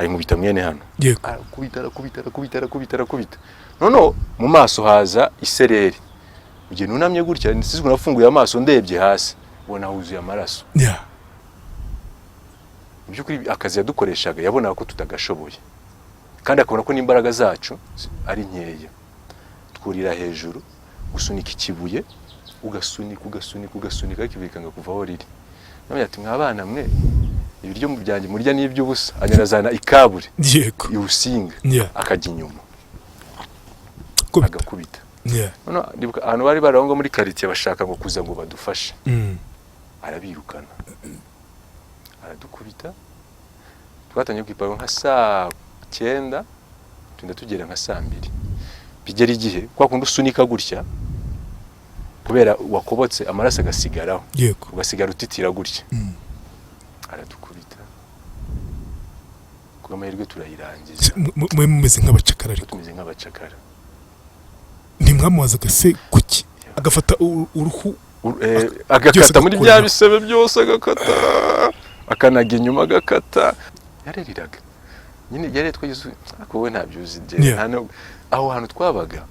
Ayinkubita mwene hano. Arakubita, arakubita, arakubita, arakubita, arakubita, noneho mu maso haza isereri. Mu gihe nunamye gutya, nsizwe nafunguye amaso, ndebye hasi ubona huzuye amaraso. Mu by'ukuri akazi yadukoreshaga yabonaga ko tutagashoboye, kandi akabona ko n'imbaraga zacu ari nkeya. Twurira hejuru gusunika ikibuye, ugasunika, ugasunika, ugasunika, ariko ibuye rikanga kuva aho riri. None ati: "Mwa bana mwe, ibiryo byanjye murya ni iby'ubusa." Agenda azana ikabure, iwusinga, akajya inyuma. Kubita. Agakubita. Noneho ndibuka ahantu bari bari aho ngaho muri karitsiye, bashaka ngo kuza ngo badufashe, arabirukana, aradukubita. Twatangiye kwipara nka saa 9, tugenda tugera nka saa 2. Bigera igihe kwa kundi usunika gutya, kubera wakobotse, amaraso agasigaraho, ugasigara utitira gutya. Aradukubita, kubw'amahirwe turayirangiza. Mwe mumeze nk'abacakara ariko? Tumeze nk'abacakara. Ntimwamubazaga se kuki agafata uruhu? Agakata muri bya Agakuramo. bisebe byose, agakata, akanaga inyuma, agakata. Yarariraga nyine, yari twageze, ariko wowe ntabyo uzi. Nta aho hantu twabaga,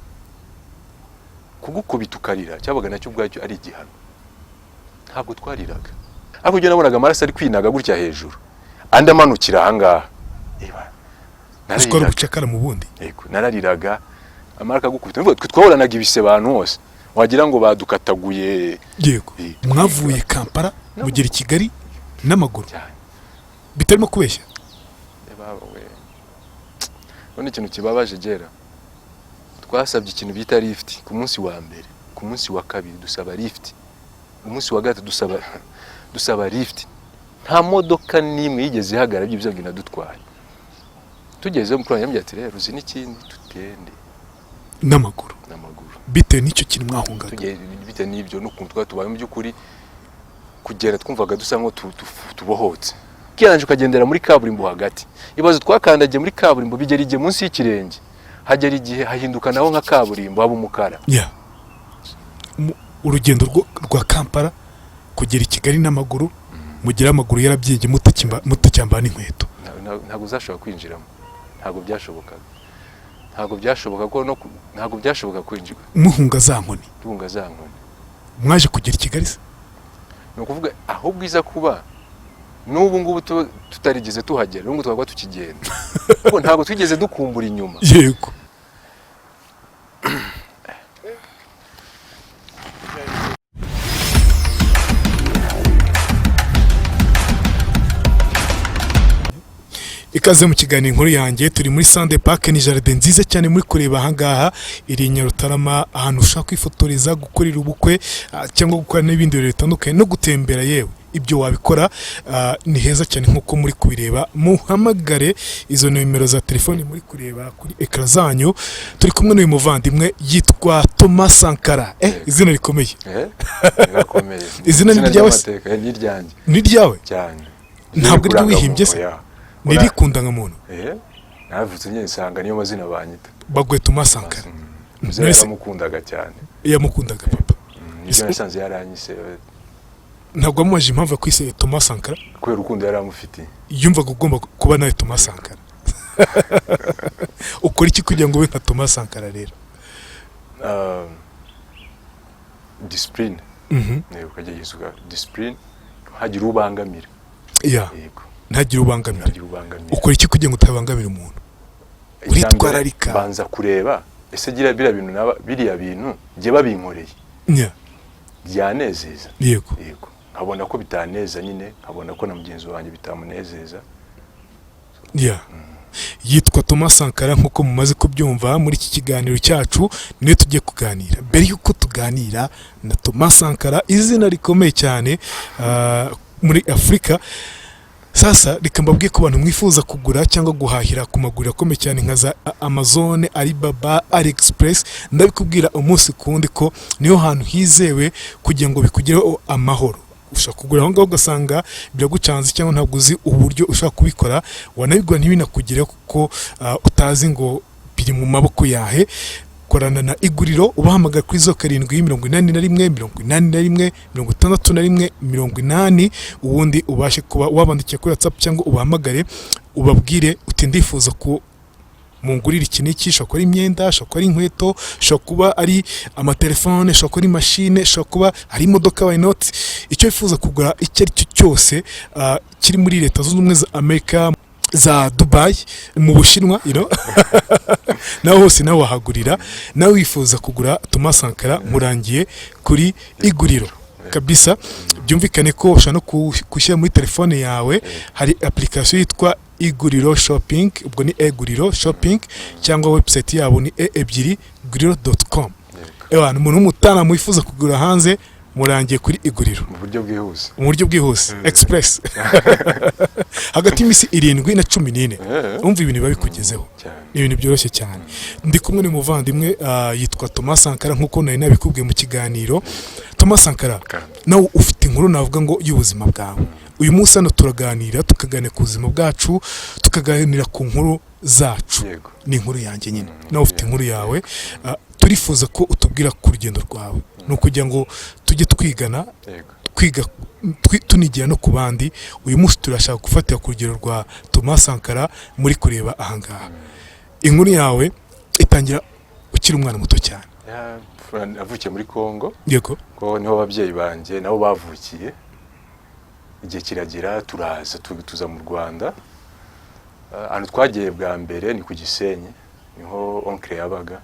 kugukubita ukarira cyabaga nacyo ubwacyo ari igihano. Ntabwo twariraga, ariko ujya nabonaga amaraso ari kwinaga gutya hejuru, andi amanukira ahangaha. Eba, Uzi ko ari narariraga. ubucakara mu bundi. Yego, narariraga. Amara akagukubita. Twe twahoranaga ibisebe ahantu hose, wagira ngo badukataguye. Mwavuye Kampala mugera i Kigali n'amaguru? Cyane. Bitarimo kubeshya? Baba we, none ikintu kibabaje gera, twasabye ikintu bita lift ku munsi wa mbere, ku munsi wa kabiri dusaba lift, umunsi wa gatatu dusaba lift. Nta modoka n'imwe yigeze ihagarara ibyo ngo inadutwaye. Tugeze mukuru wanjye yambwiye ati: "Rero uzi n'ikindi, tutende N'amaguru? N'amaguru. Bitewe n'icyo kintu mwahungaga? Tugiye bitewe n'ibyo n'ukuntu twari tubaye. Mu by'ukuri kugera twumvaga dusa nko tubohotse. Ukirangije ukagendera muri kaburimbo hagati. Ibaze, twakandagiye muri kaburimbo, bigera igihe munsi y'ikirenge hagera igihe hahinduka naho nka kaburimbo, haba umukara. Yeah. Urugendo rwa Kampala kugera i Kigali n'amaguru, mugire amaguru yarabyimbye, mutacyambara n'inkweto? Ntabwo uzashobora kwinjiramo, ntabwo byashobokaga, ntabwo byashoboka ko no ntabwo byashoboka kwinjira. Muhunga za nkoni? Tuhunga za nkoni. Mwaje kugera i Kigali se? Ni ukuvuga ahubwo iza kuba n'ubu ngubu tutarigeze tuhagera, n'ubu twaba tukigenda, kuko ntabwo twigeze dukumbura inyuma. Ikaze mu kiganiro Inkuru Yanjye. Turi muri Sunday Park, ni jardin nziza cyane muri kureba ahangaha, iri i Nyarutarama, ahantu ushaka kwifotoreza, gukorera ubukwe, cyangwa gukora n'ibindi bintu bitandukanye no gutembera, yewe ibyo wabikora. Ni heza cyane nk'uko muri kubireba. Muhamagare izo nimero za telefoni muri kureba kuri écran zanyu. Turi kumwe n'uyu muvandimwe yitwa Thomas Sankara, izina rikomeye. Rirakomeye. Izina ni iryawe se? Ry'amateka, ni iryanjye. Ni iryawe? Cyane. Ntabwo ari ryo wihimbye se? Oya. Ni irikundangamuntu? Navutse nyine nsanga niyo mazina banyita. Baguhe Thomas Sankara. Muzehe yaramukundaga cyane. Yamukundaga papa? Nibyo, nasanze yaranyise. Ntabwo wamubaje impamvu yakwise Thomas Sankara? Kubera urukundo yari amufitiye. Yumvaga ugomba kuba nawe Thomas Sankara. Ukora iki kugira ngo ube nka Thomas Sankara rero? Discipline. Ukagerageza discipline, ntihagire ubangamira. Yego. Ntagire ubangamira. Ntihagire ubangamira. Ukora iki kugira ngo utabangamira umuntu? Icya mbere, Uritwararika. Banza kureba ese gira biriya bintu naba biriya bintu njye babinkoreye byanezeza? Yego, nkabona ko bitaneza nyine, nkabona ko na mugenzi wanjye bitamunezeza. Yeah. Yitwa Thomas Sankara nk'uko mumaze kubyumva muri iki kiganiro cyacu, niyo tugiye kuganira. Mbere y'uko tuganira na Thomas Sankara, izina rikomeye cyane muri Afurika, sasa reka mbabwiye ko abantu mwifuza kugura cyangwa guhahira ku maguriro akomeye cyane nka za Amazon, Alibaba, AliExpress, ndabikubwira umunsi ku wundi ko niho hantu hizewe kugira ngo bikugereho amahoro. Ushobora kugura aho ngaho ugasanga biragucanze, cyangwa ntabwo uzi uburyo ushobora kubikora, wanabigura ntibinakugereho kuko utazi ngo biri mu maboko yahe. Bakorana na Iguriro. Ubahamagara kuri 0781 81 61 80, ubundi ubashe kuba wabandikira kuri WhatsApp cyangwa ubahamagare, ubabwire uti: "Ndifuza ku mungurira iki n'iki." Ishobora kuba ari imyenda, ishobora kuba ari inkweto, ishobora kuba ari amatelefone, ishobora kuba ari mashine, ishobora kuba ari imodoka, why not? Icyo wifuza kugura icyo ari cyo cyose, kiri muri Leta Zunze Ubumwe za Amerika, za Dubai, mu Bushinwa, nawe hose nawe wahagurira. Nawe wifuza kugura Thomas Sankara, murangiye kuri Iguriro kabisa. Byumvikane ko ushobora no gushyira muri telefone yawe, hari application yitwa Iguriro Shopping, ubwo ni Eguriro Shopping, cyangwa website yabo ni e ebyiri guriro.com. Ewa, umuntu w'umutana wifuza kugura hanze, murangiye kuri Iguriro. Mu buryo bwihuse. Mu buryo bwihuse, express, hagati y'iminsi 7 na 14, umva, ibintu biba bikugezeho. Cyane. Ni ibintu byoroshye cyane. Ndi kumwe n'umuvandimwe, yitwa Thomas Sankara, nk'uko nari nabikubwiye mu kiganiro. Thomas Sankara, Karame. nawe ufite inkuru, navuga ngo y'ubuzima bwawe. Uyu munsi hano turaganira, tukaganira ku buzima bwacu, tukaganira ku nkuru zacu. Ni inkuru yanjye nyine, nawe ufite inkuru yawe. Turifuza ko utubwira ku rugendo rwawe, ni ukugira ngo tujye twigana, kwiga tunigira no ku bandi. Uyu munsi turashaka gufatira ku rugero rwa Thomas Sankara muri kureba ahangaha. Inkuru yawe itangira ukiri umwana muto cyane. Navukiye muri Congo. Ko niho ababyeyi banjye nabo bavukiye. Igihe kiragera turaza, tuza mu Rwanda. Ahantu twagiye bwa mbere ni ku Gisenyi, niho oncle yabaga.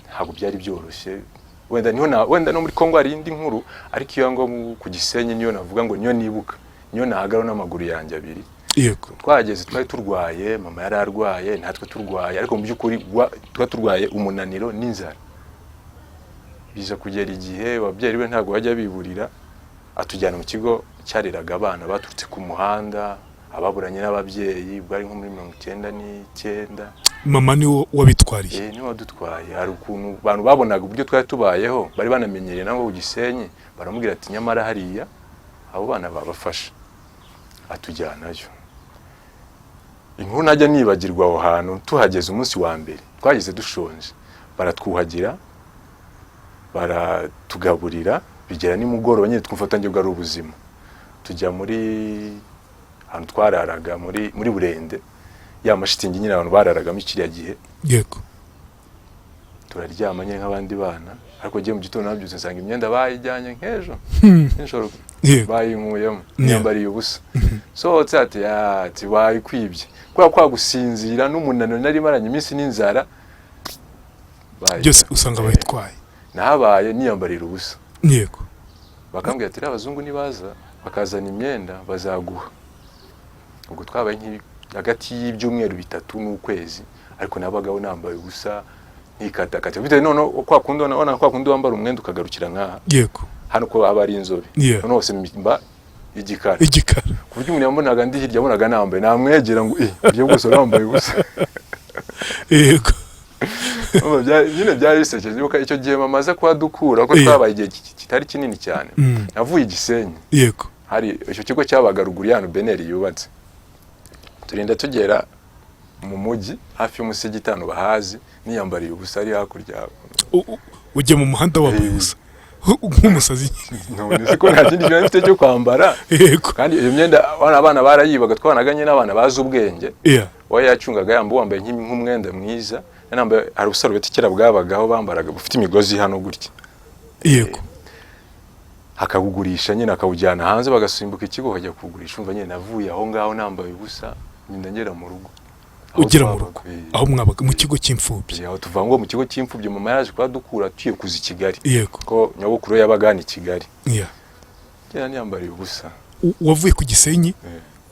Ntabwo byari byoroshye. Wenda niho na wenda no muri Congo hari indi nkuru, ariko iyo ngo ku Gisenyi niyo navuga ngo niyo nibuka, niyo nahagaraho n'amaguru yanjye abiri. Twahageze twari turwaye, mama yari arwaye, natwe turwaye, ariko mu by'ukuri twari turwaye umunaniro n'inzara. Biza kugera igihe ababyeyi be ntabwo bajya biburira, atujyana mu kigo cyareraga abana baturutse ku muhanda, ababuranye n'ababyeyi. Bwari nko muri 99. Mama niwo wabitwariye? Eh, niwe wadutwaye. Hari ukuntu abantu babonaga uburyo twari tubayeho, bari banamenyereye nabo ku Gisenyi, baramubwira ati: "Nyamara hariya abo bana babafasha." Atujyanayo. Inkuru ntajya nibagirwa, aho hantu tuhageze umunsi wa mbere, twageze dushonje, baratwuhagira, baratugaburira, bigera nimugoroba nyine twumva atangiye bwari ubuzima. Tujya muri ahantu twararaga muri burende, ya mashitingi nyine abantu bararagamo kiriya gihe. Turaryama nyine nk'abandi bana, ariko ngiye mu gitondo nabyutse nsanga imyenda bayijyanye nk'ejo nijoro, bayinkuyemo, niyambariye ubusa. Sohotse ati: "Ya," ati: "bayikwibye." Kubera kwa gusinzira n'umunaniro nari maranye iminsi n'inzara, Byose usanga bayitwaye. Nahabaye niyambarira ubusa. Bakambwira ati: "Rero abazungu nibaza bakazana imyenda bazaguha." Ubwo twabaye hagati y'ibyumweru 3 n'ukwezi, ariko nabagaho nambaye ubusa, nkikatakata bitewe noneho kwa kundi ubona kwa kundi wambara umwenda ukagarukira nk'aha hano, ko aba ari inzobe. Noneho hose mba igikara. Igikara. Ku buryo umuntu yamubonaga ndi hirya, yabonaga nambaye, namwegera ngo: "Eh, ibyo bwose urambaye ubusa?" Urumva nyine byari bisekeje. Ndibuka icyo gihe mama aza kuhadukura, ko twabaye igihe kitari kinini cyane. Navuye i Gisenyi, hari icyo kigo cyabaga ruguru y'ahantu BNR yubatse, turinda tugera mu mujyi hafi y'umusigiti ahantu bahazi, niyambariye ubusa, ari hakurya. Ujya mu muhanda wambaye ubusa nk'umusazi? None se ko nta kindi kintu mfite cyo kwambara? Kandi iyo myenda abana barayibaga. Twabanaga nyine n'abana bazi ubwenge. We yacungaga yamba wambaye nk'umwenda mwiza. Nambaye, hari ubusarubeti kera bwabagaho bambaraga bufite imigozi hano gutya, akawugurisha nyine, akawujyana hanze, bagasimbuka ikigo bakajya kuwugurisha. Umva nyine, navuye aho ngaho nambaye ubusa, ngenda ngera mu rugo aho Ugera mu twabaga. rugo aho mwabaga mu kigo cy'imfubyi? Aho tuva ngo mu kigo cy'imfubyi, mama yaje kuhadukura tugiye kuza i Kigali, ko nyogokuru we yabaga hano i Kigali. Ngenda niyambariye ubusa. Wavuye ku Gisenyi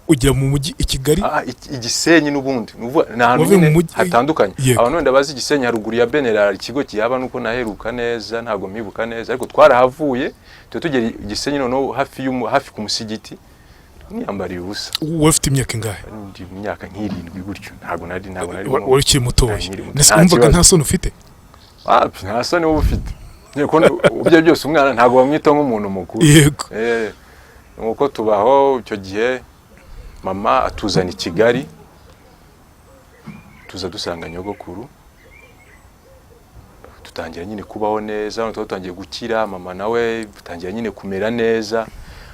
ugera mu mujyi i Kigali? Ah, i Gisenyi n'ubundi ni ukuvuga ni ahantu Wavuye mu nyine mujyi- hatandukanye. Abantu wenda bazi Gisenyi, haruguru ya BNR hari ikigo kihaba, nuko naheruka neza ntabwo mpibuka neza, ariko twarahavuye tuba tugera i Gisenyi noneho hafi ku musigiti, niyambariye ubusa. Wari ufite imyaka ingahe? Ndi mu myaka nk'irindwi gutyo, ntabwo nari Wari ukiri mutoya? Nkiri muto. Ndetse Nta wumvaga kibazo. nta soni ufite? Ah, nta soni wowe ufite. Nyine ko ibyo byose umwana ntabwo bamwita nk'umuntu mukuru. Nuko tubaho icyo gihe, mama atuzana i Kigali, tuza dusanga nyogokuru. Dutangira nyine kubaho neza, noneho dutangiye gukira, mama nawe dutangira nyine kumera neza.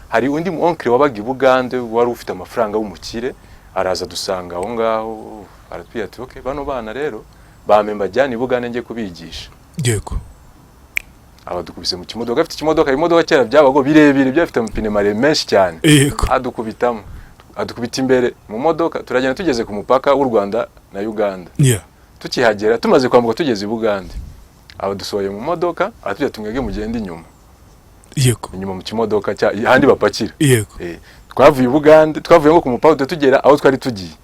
Hari undi mu oncle wabaga i Bugande wari ufite amafaranga w'umukire, araza dusanga aho ngaho, aratubwira ati: "Okay, bano bana rero bampe mbajyane i Bugande njye kubigisha." Abadukubise mu kimodoka, afite ikimodoka, imodoka kera byabaga birebire, byafite amapine maremare menshi cyane. Adukubitamo, adukubita imbere mu modoka, turagenda. Tugeze ku mupaka w'u Rwanda na Uganda, tukihagera, tumaze kwambuka, tugeze i Bugande, abadusohoye mu modoka, aratubwira ati: "Mwebwe mugende inyuma." Inyuma mu kimodoka cya handi bapakira. Twavuye i Bugande, twavuye nko ku mupaka, tugera aho twari tugiye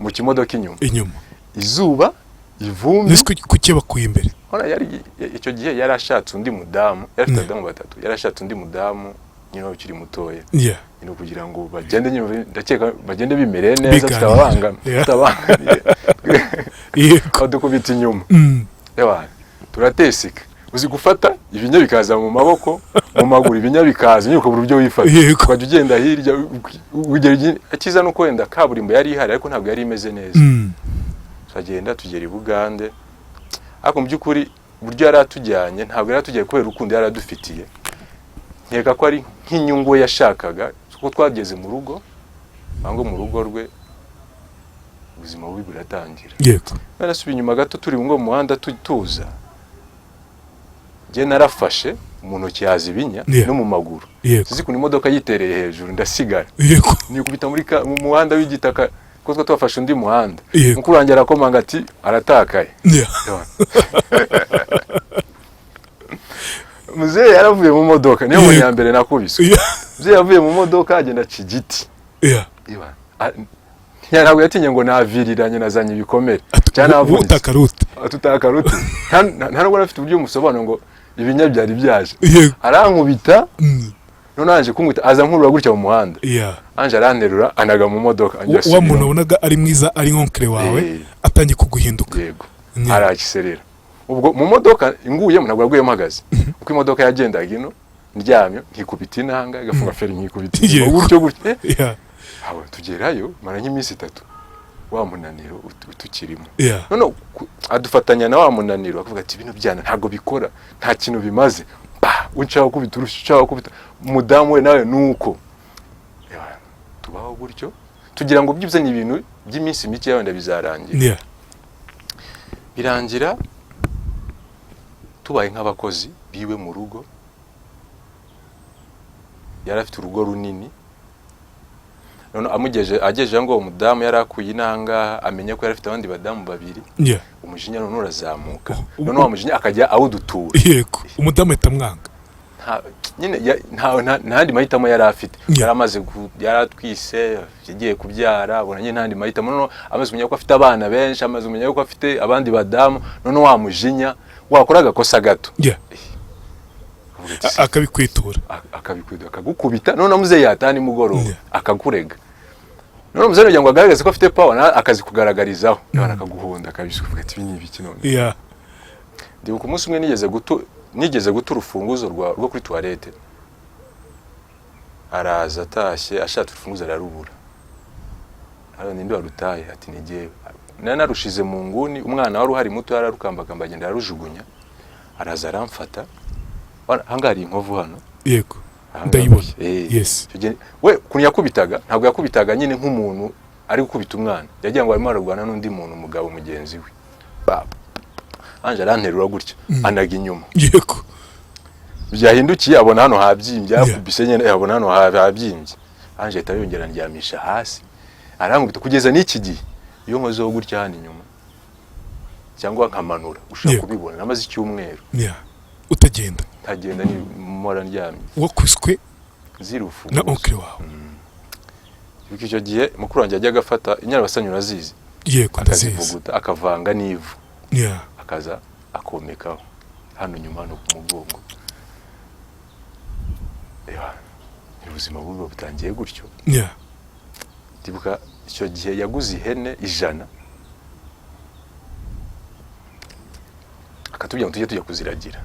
mu kimodoka inyuma. Inyuma. Izuba, ivumbi. Nese kuki bakuye imbere? Hora yari icyo gihe yari ashatse undi mudamu, yari afite abadamu batatu, yari ashatse undi mudamu nyine ukiri mutoya, nyine kugira ngo bagende nyine, ndakeka bagende bimereye neza. Biganira. Tutabangamiye. Badukubita inyuma. Ewa, turateseka. Uzi gufata ibinya bikaza mu maboko, mu maguru, ibinya bikaza nyine ukabura uburyo wifata. Ukajya ugenda hirya ugera icyiza nuko wenda kaburimbo yari ihari, ariko ntabwo yari imeze neza. Turagenda tugera i Bugande, ariko mu by'ukuri uburyo yari atujyanye, ntabwo yari atujyanye kubera urukundo yari adufitiye. Nkeka ko ari nk'inyungu we yashakaga, kuko twageze mu rugo, cyangwa mu rugo rwe, ubuzima bubi buratangira. Narasubiye inyuma gato, turi ngo mu muhanda tuza, njye narafashe mu ntoki haza ibinya no mu maguru. Sinzi ukuntu imodoka yitereye hejuru, ndasigara, nikubita mu muhanda w'igitaka, kuko twa twafashe undi muhanda. Mukuru wanjye arakomanga ati: "Aratakaye." Muzehe yaravuye mu modoka, niyo munyambere nakubiswe. Muzehe yavuye mu modoka, agenda aca igiti. Iba. Ntabwo yatinye ngo naviriranye, nazanye ibikomere cyangwa navunitse. Utakaruta. Tutakaruta, nta nubwo afite uburyo musobanuro ngo ibinya byari byaje. Arankubita. None aje kunkubita, aza nkurura gutya mu muhanda. Anje aranterura, anaga mu modoka. Wa muntu wabonaga ari mwiza, ari oncle wawe, atangiye kuguhinduka. Yego. Arakiserera. Ubwo mu modoka inguyemo, ntabwo yaguyemo mpagaze, uko imodoka yagendaga ino ndyamye, nkikubita intanga, igafunga feri, nkikubita inyuma, gutyo gutyo. Aho tugerayo mara nk'iminsi 3, wa munaniro utukirimo. None adufatanya na wa munaniro, akavuga ati: "Bino byana ntabwo bikora, nta kintu bimaze." Ba unshaka gukubita urushyi, ushaka gukubita umudamu we nawe nuko. Ewa, tubaho gutyo, tugira ngo byibuze ni ibintu by'iminsi mike, wenda bizarangira. Birangira tubaye nk'abakozi biwe mu rugo. Yari afite urugo runini. None amugeje, agejeje ngo uwo mudamu yari akuye inangaha, amenya ko yari afite abandi badamu babiri. Umujinya none urazamuka. None wa mujinya akajya awudutura. Yego, umudamu ahita amwanga. Nyine nta yandi mahitamo yari afite. Yari amaze yari atwise, yagiye kubyara, abona nyine nta yandi mahitamo. Noneho amaze kumenya ko afite abana benshi, amaze kumenya ko afite abandi badamu, none wa mujinya, wakora agakosa gato, avuga ati, Akabikwitura. Akabikwitura, akagukubita. None muzehe yataha nimugoroba, akakurega. None muzehe kugira ngo agaragaze ko afite power, nawe akazikugaragarizaho, none akaguhonda akabisuka, ukavuga ati: "Ibi ni ibiki none?" Ndibuka umunsi umwe nigeze guta urufunguzo rwo kuri toilette. Araza atashye, ashatse urufunguzo ararubura. Hano ninde warutaye? Ati: "Ni jyewe." Nari narushize mu nguni, umwana wari uhari muto yararukambakamba, agenda ararujugunya. Araza aramfata. Ahangaha hari inkovu hano. Ahangaha Ndayibona. gutya. Icyo gihe we ukuntu yakubitaga, ntabwo yakubitaga nyine nk'umuntu ari gukubita umwana, yagira ngo arimo ararwana n'undi muntu, umugabo mugenzi we. Anje aranterura gutya, anaga inyuma. Byahindukiye, abona hano habyimbye. Yakubise nyine, abona hano habyimbye. Anje ahita yongera andyamisha hasi, arankubita. Kugeza n'iki gihe iyo nkozeho gutya hano inyuma cyangwa nkamanura, ushobora kubibona. Namaze icyumweru Utagenda. ntagenda, ni mpora ndyamye. Wakubiswe nzira na urufunguzo. Oncle wawe. Kuko icyo gihe mukuru wanjye yajyaga afata inyarabasanya, urazizi? Yego, ndazizi. Akazivuguta, akavanga n'ivu, akaza akomekaho hano nyuma, hano ku mugongo. Ewa, ubuzima bubi butangiye gutyo. Ndibuka icyo gihe yaguze ihene 100, akatubwira ngo tujye tujya kuziragira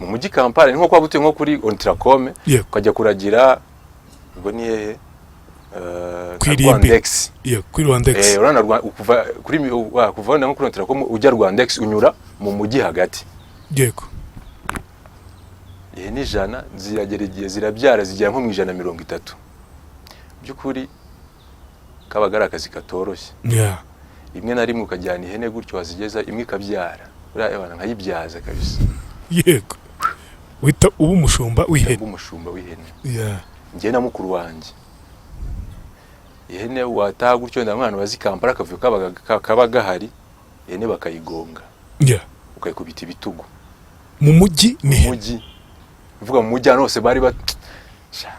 mu mujyi Kampala. Ni nko kwaba utuye nko kuri Ontracom, ukajya kuragira, ubwo ni hehe? Ku irimbi. Rwandex. Yego, kuri Rwandex. Urabona kuva kuri kuva wenda nko kuri Ontracom ujya Rwandex, unyura mu mujyi hagati. Ihene 100 ziragera igihe zirabyara, zigera nko mu 130. By'ukuri kabaga ari akazi katoroshye. Rimwe na rimwe ukajyana ihene gutyo, wazigeza imwe ikabyara, buriya ebana nkayibyaza kabisa. Yego, wita uba umushumba w'ihene. Mba umushumba w'ihene. Njye na mukuru wanjye, ihene wataha gutyo, wenda mwana bazi Kampala, akavuyo kabaga kaba gahari, ihene bakayigonga, ukayikubita ibitugu. Mu mujyi ni Mu ihene. mujyi, uvuga mu mujyi ahantu hose bari bat sha,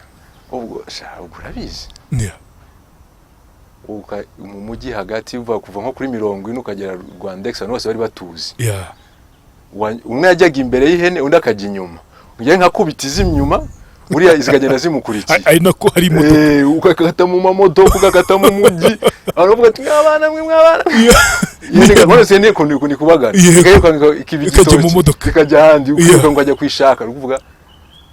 ubwo sha, ubwo urabizi. Mu mujyi hagati, uva kuva nko kuri 40 ukagera Rwandex, ahantu hose bari batuzi. Umwe yajyaga imbere y'ihene, undi akajya inyuma, njye nkakubita iz'inyuma, uriya zikagenda zimukurikiye. Ari nako hari imodoka. Ugakata mu mamodoka, ugakata mu mujyi, abantu bavuga ati: "Mwabana mwe, mwabana." Ihene rwose ni ukuntu ikubagana. Ikayirukanka, ikiba Ikajya mu igitoki, modoka. ikajya ahandi, ukiruka ngo ajya kwishaka. Ni ukuvuga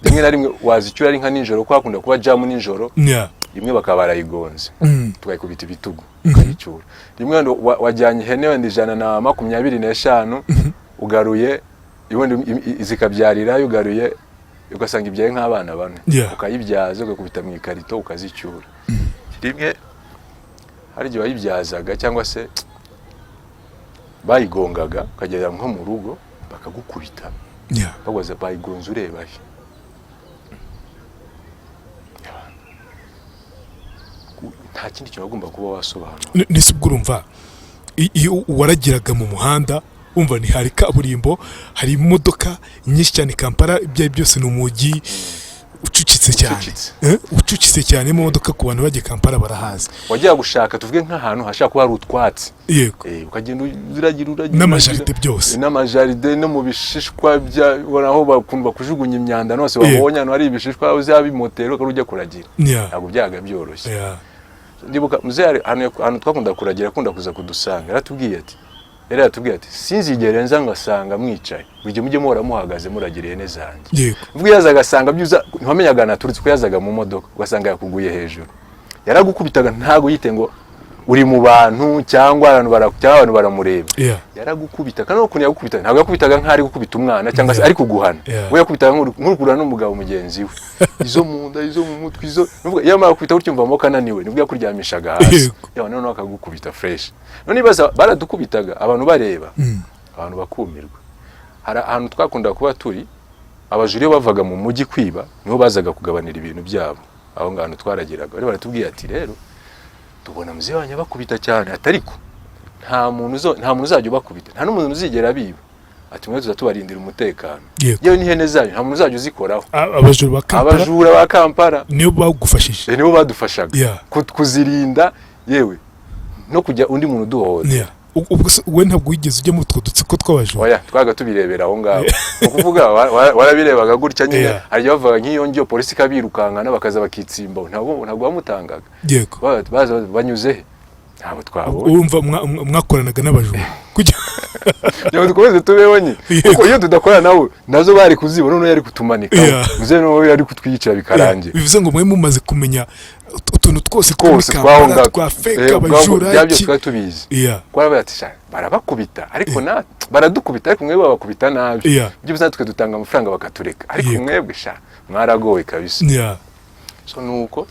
rimwe na rimwe wazicyura ari nka nijoro, ko hakunda kuba jam nijoro, rimwe bakaba barayigonze, tukayikubita ibitugu, ukayicyura. Rimwe wenda wajyanye ihene wenda 125, ugaruye ubundi zikabyarira, ugaruye ugasanga ibyaye nk'abana bane. Ukayibyaza, ugakubita mu ikarito, ukazicyura. Rimwe hari igihe wayibyazaga cyangwa se bayigongaga, ukagera nko mu rugo bakagukubita, babaza: "Bayigonze ureba he?" Nta kindi kintu wagomba kuba wasobanura. Nese ubwo urumva iyo waragiraga mu muhanda, umva ni hari kaburimbo, hari imodoka nyinshi cyane. Kampala ibyo ari byose ni umujyi ucucitse cyane. Ucucitse. Ucucitse cyane imodoka, ku bantu bagiye Kampala barahazi. Wajyaga gushaka, tuvuge nk'ahantu hashobora kuba hari utwatsi, ukagenda uragira, uragira, N'amajaride uragira. byose. N'amajaride no mu bishishwa bya ubona aho bakunda kujugunya imyanda hose, babonye ahantu hari ibishishwa uzaba imoteri ukaba ujya kuragira. Ntabwo byabaga byoroshye. Ndibuka muzehe hari ahantu twakunda kuragira, akunda kuza kudusanga, yaratubwiye ati: "Sinzigere nza ngasanga mwicaye, buri gihe mujye muhora muhagaze muragira ihene zanjye." Ubwo yazaga agasanga byuza, ntiwamenyaga ahantu aturutse, kuko yazaga mu modoka, ugasanga yakuguye hejuru, yaragukubitaga. Ntabwo yite ngo uri mu bantu cyangwa abantu baramureba. Yaragukubita, kandi ukuntu yagukubita, ntabwo yakubitaga nk'aho ari gukubita umwana cyangwa se ari kuguhana. We yakubitaga nk'uri kurwana n'umugabo mugenzi we, izo mu nda, izo mu mutwe, izo nuvuga iyo amara gukubita gutyo, umva amaboko ananiwe, nibwo yakuryamishaga hasi. Yawe noneho akagukubita fresh. None ibaza, baradukubitaga abantu bareba, abantu bakumirwa. Hari ahantu twakundaga kuba turi, abajura iyo bavaga mu mujyi kwiba niho bazaga kugabanira ibintu byabo. Aho ngaho twarageraga, bari baratubwiye ati: "Rero tubona muzehe wanyu abakubita cyane, ati ariko nta muntu uzajya ubakubita, nta n'umuntu uzigera abiba, ati mwe tuzatubarindira umutekano." Yewe n'ihene zanyu nta muntu uzajya uzikoraho. Abajura ba Kampala. Abajura ba Kampala. Niyo bagufashije. Nibo badufashaga kuzirinda, yewe no kujya undi muntu uduhohotera. Ubwo se wowe ntabwo wigeze ujya muri utwo dutsiko tw'abajura? Oya, twabaga tubirebera aho ngaho. Ni ukuvuga warabirebaga gutya nyine. Hari igihe bavuga nk'iyo ngiyo, polisi ikabirukankana, bakaza bakitsimbaho, ntabwo bamutangaga. Baza banyuze he? Ntabwo twabonye. Urumva mwakoranaga n'abajura kugira Kugira ngo dukomeze tubeho nyine. Kuko iyo tudakorana nabo, nazo bari kuzibona, noneho yari kutumanikaho. Muzehe noneho yari kutwiyicira bikarangira. Bivuze ngo mwe mumaze kumenya utuntu twose two muri Twose twaho Kampala ngaho. twa fake, abajura, Bya byose iki. twari tubizi. Twarabaye ati: "Sha, barabakubita ariko na baradukubita, ariko mwebwe babakubita nabi. Byibuze natwe dutanga amafaranga bakatureka, ariko mwebwe sha mwaragowe kabisa." So nuko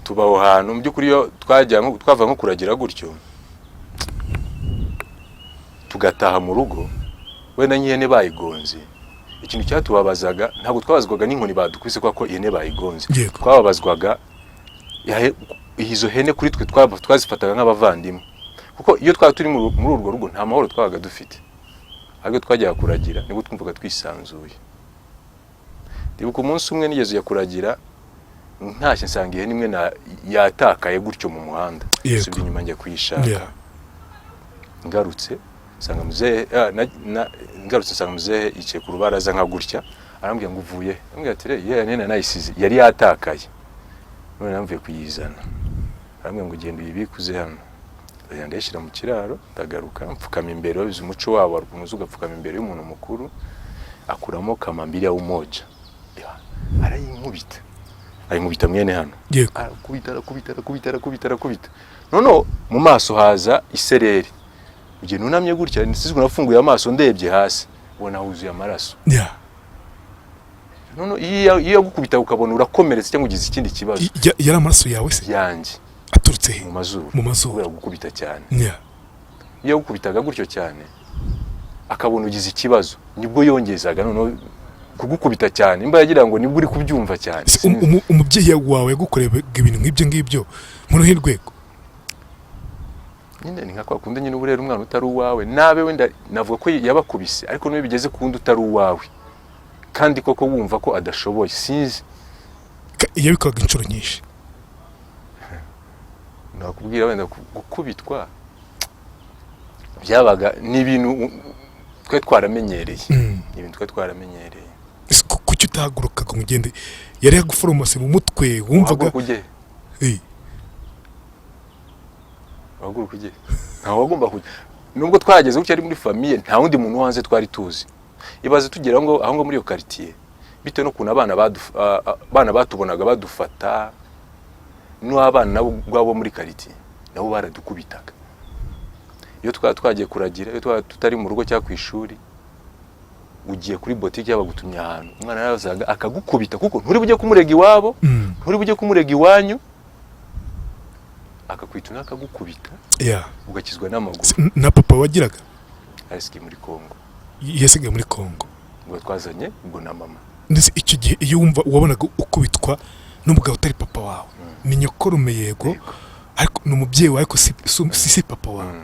tuba aho hantu. Mu by'ukuri iyo twajya twava nko kuragira gutyo, tugataha mu rugo, wenda nk'ihene bayigonze, ikintu cyatubabazaga ntabwo twabazwaga n'inkoni badukubise kubera ko ihene bayigonze. Twababazwaga izo hene kuri twe twazifataga nk'abavandimwe, kuko iyo twaba turi muri urwo rugo nta mahoro twabaga dufite. Ariko iyo twajyaga kuragira nibwo twumvaga twisanzuye. Ndibuka umunsi umwe nigeze kujya kuragira, ntashye nsanga ihene imwe yatakaye gutyo mu muhanda. Nsubira inyuma njya kuyishaka. Ngarutse nsanga muzehe ngarutse nsanga muzehe yicaye ku rubaraza nka gutya, arambwira ngo: "Uvuye he?" Arambwira ati: "Re ye nene nayisize yari yatakaye, none namvuye kuyizana." Arambwira ngo: "Genda uyibikuze hano." Ndagenda ndayishyira mu kiraro, ndagaruka mfukama imbere. Babizi umuco wabo, hari ukuntu uza ugapfukama imbere y'umuntu mukuru. Akuramo kamambiri ya umoja. Ya, arayinkubita, ayinkubita mwene hano. Arakubita, arakubita, arakubita, arakubita, arakubita, noneho mu maso haza isereri. Ugenda unamye gutya, nisizwe nafunguye amaso ndebye hasi. Ubona huzuye amaraso. None iyo yagukubita ukabona urakomeretse cyangwa ugize ikindi kibazo. Yari amaraso yawe se? Yanjye. Aturutse he? Mu mazuru. Mu mazuru. Kubera gukubita cyane. Iyo yagukubitaga gutyo cyane akabona ugize ikibazo, nibwo yongezaga noneho kugukubita cyane, imba yagira ngo nibwo uri kubyumva cyane. Se umubyeyi wawe yagukoreye ibintu nk'ibyo ngibyo muri uruhe rwego? Nyine ni nka kwa kundi nyine uba urera umwana utari uwawe, nabe wenda navuga ko yabakubise, ariko niyo bigeze ku wundi utari uwawe kandi koko wumva ko adashoboye, sinzi. Yabikoraga inshuro nyinshi? Nakubwira wenda gukubitwa byabaga ni ibintu twe twaramenyereye. Ni ibintu twe twaramenyereye. Ese kuki utahagurukaga ngo ugende? Yari yaguforomase mu mutwe, wumvaga? Uhaguruka ujye? Uhaguruka ujye? Ntawe wagomba kujya. Nubwo twahageze gutya ari muri famille, nta wundi muntu wo hanze twari tuzi. Ibaze tugera aho ngo muri iyo quartier, bitewe n'ukuntu abana batubonaga badufata, n'abana nabo ubwabo muri quartier nabo baradukubitaga. Iyo twaba twagiye kuragira, iyo twaba tutari mu rugo cyangwa ku ishuri, ugiye kuri botike, bagutumye ahantu, umwana yarazaga akagukubita, kuko nturi bujye kumurega iwabo, nturi bujye kumurega iwanyu, akakwituna akagukubita, ugakizwa n'amaguru. Se, na papa wagiraga? Arisigaye muri Kongo. Yasigaye muri Kongo? Ubwo twazanye ubwo na mama. Ndetse icyo gihe iyo wumva wabonaga ukubitwa n'umugabo utari papa wawe, ni nyokorume yego, ariko ni umubyeyi wawe, ariko si papa wawe,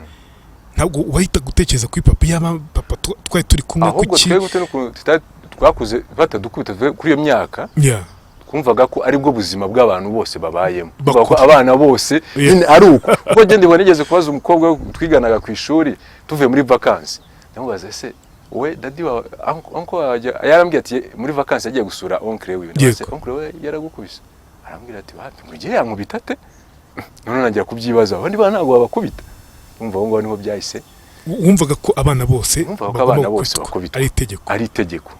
ntabwo wahita gutekereza kuri papa? Yaba papa twari turi kumwe, Ahubwo kuki? Twebwe n'ukuntu twakuze batadukubita, kuri iyo myaka twumvaga ko aribwo buzima bw'abantu bose babayemo. Twumvaga ko Bakuru. abana bose nyine ari uko. Kuko njye ndibona nigeze kubaza umukobwa twiganaga ku ishuri, tuvuye muri vacances, ndamubaza: "Ese wowe daddy wawe, uncle wawe?" Yarambwiye ati muri vacances yagiye gusura oncle wiwe. Ndamubaza: "Oncle we yaragukubise?" Arambwira ati: "Wapi, ngo igihe yankubita ate?" None nangira kubyibaza, abandi bana ntabwo babakubita. Umva, aho ngaho niho byahise. Wumvaga ko abana bose Wumvaga ko bagomba abana bose gukubitwa, bakubitwa. ari itegeko? Ari itegeko.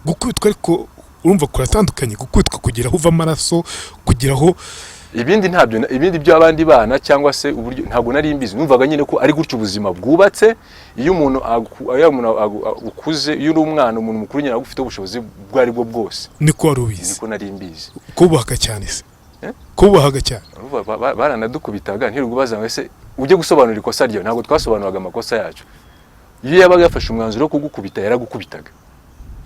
Gukubitwa ariko urumva kuratandukanye, gukubitwa kugira aho uva amaraso, kugira aho Ibindi ntabyo, ibindi by'abandi bana cyangwa se uburyo ntabwo nari mbizi. Numvaga nyine ko ari gutyo ubuzima bwubatse. Iyo umuntu ukuze, iyo uri umwana, umuntu mukuru nyine agufite ubushobozi ubwo ari bwo bwose. Niko wari ubizi? Niko nari mbizi. Kubahaga cyane se? Eh? Kubahaga cyane? Urumva baranadukubitaga, ntirirwa ubaza ngo ese ujye gusobanura ikosa ryawe. Ntabwo twasobanuraga amakosa yacu. Iyo yabaga yafashe umwanzuro wo kugukubita, yaragukubitaga.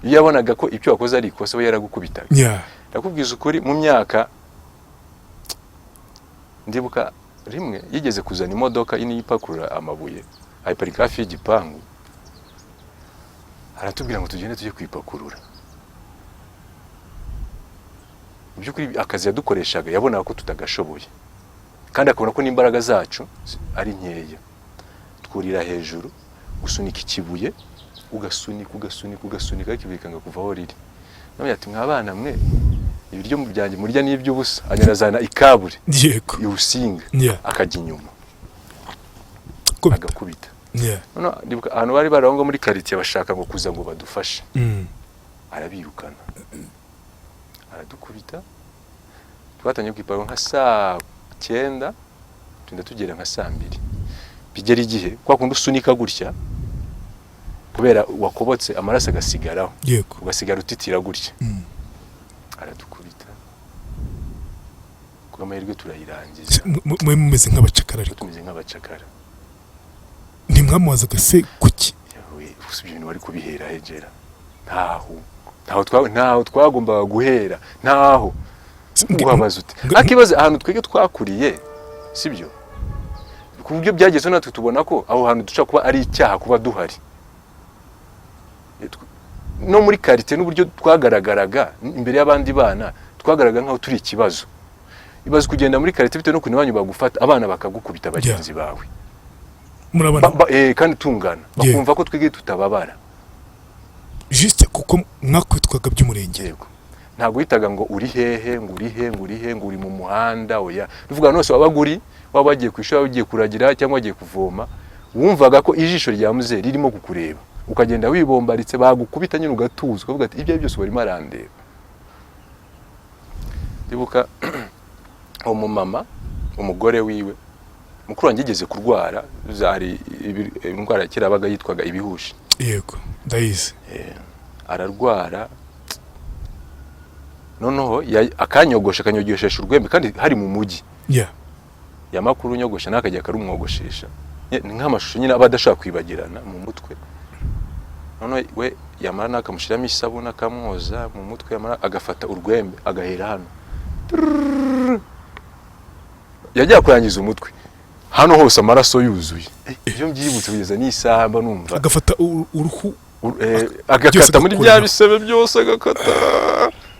Iyo yabonaga ko ibyo wakoze ari ikosa, we yaragukubitaga. Ndakubwiza ukuri, mu myaka ndibuka rimwe yigeze kuzana imodoka ini ipakurura amabuye, ayiparika hafi y'igipangu, aratubwira ngo tugende tujye kuyipakurura. Mu by'ukuri akazi yadukoreshaga yabonaga ko tutagashoboye, kandi akabona ko n'imbaraga zacu ari nkeya. Twurira hejuru gusunika ikibuye, ugasunika, ugasunika, ugasunika, ariko ibuye rikanga kuva aho riri. Nawe ati: "Mwa bana mwe, ibiryo byanjye murya ni iby'ubusa." Anyura azana ikabure, iwusinga, akajya inyuma, Kubita. agakubita. Noneho ndibuka ahantu bari bari aho ngaho muri quartier, bashaka ngo kuza ngo badufashe, arabirukana, aradukubita. Twatangiye kwipara nka saa 9, tugenda tugera nka saa 2. Bigera igihe kwa kundi usunika gutya, kubera wakobotse, amaraso agasigaraho, ugasigara utitira gutya. Aradukubita, kubw'amahirwe turayirangiza. Mwe mumeze nk'abacakara ariko? Tumeze nk'abacakara. Ntimwamubazaga se kuki? Yawe, gusa ibyo bintu bari kubihera hegera ntaho twagombaga guhera, ntaho. Uhabaza ute? Akibaza ahantu twebwe twakuriye, sibyo? Ku buryo byagezeho natwe tubona ko aho hantu dushobora kuba ari icyaha kuba duhari. No muri quartier, n'uburyo twagaragaraga imbere y'abandi bana, twagaragara nk'aho turi ikibazo. Ibaze kugenda muri quartier, bitewe n'ukuntu iwanyu bagufata, abana bakagukubita bagenzi bawe. Murabona? Kandi tungana, bakumva ko twebwe tutababara. Juste kuko mwakwitwaga by'umurenge. Yego, ntabwo witaga ngo uri hehe, ngo uri he, ngo uri he, ngo uri mu muhanda, oya. Tuvuga ahantu hose wabaga uri, waba wagiye ku ishuri, waba ugiye kuragira cyangwa wagiye kuvoma, wumvaga ko ijisho rya muzehe ririmo kukureba, ukagenda wibombaritse, bagukubita nyine ugatuza, ukavuga ati: "Ibyo ari byose barimo arandeba." Ndibuka uwo mumama, umugore wiwe mukuru wanjye yigeze kurwara, hari indwara kera yabaga yitwaga ibihushi. Yego, ndayizi. Ararwara, noneho akanyogosha, akanyogoshesha urwembe kandi hari mu mujyi. Yamakuru unyogosha nawe akajya akarumwogoshesha. Ni nk'amashusho nyine aba adashobora kwibagirana mu mutwe. Noneho we yamara nawe akamushyiramo isabune, akamwoza mu mutwe, yamara agafata urwembe agahera hano. Tururururu. Yajya kurangiza umutwe hano hose amaraso yuzuye. Iyo mbyibutse kugeza n'isaha mba numva Agafata uruhu agakata muri bya agakuramo. bisebe byose, agakata,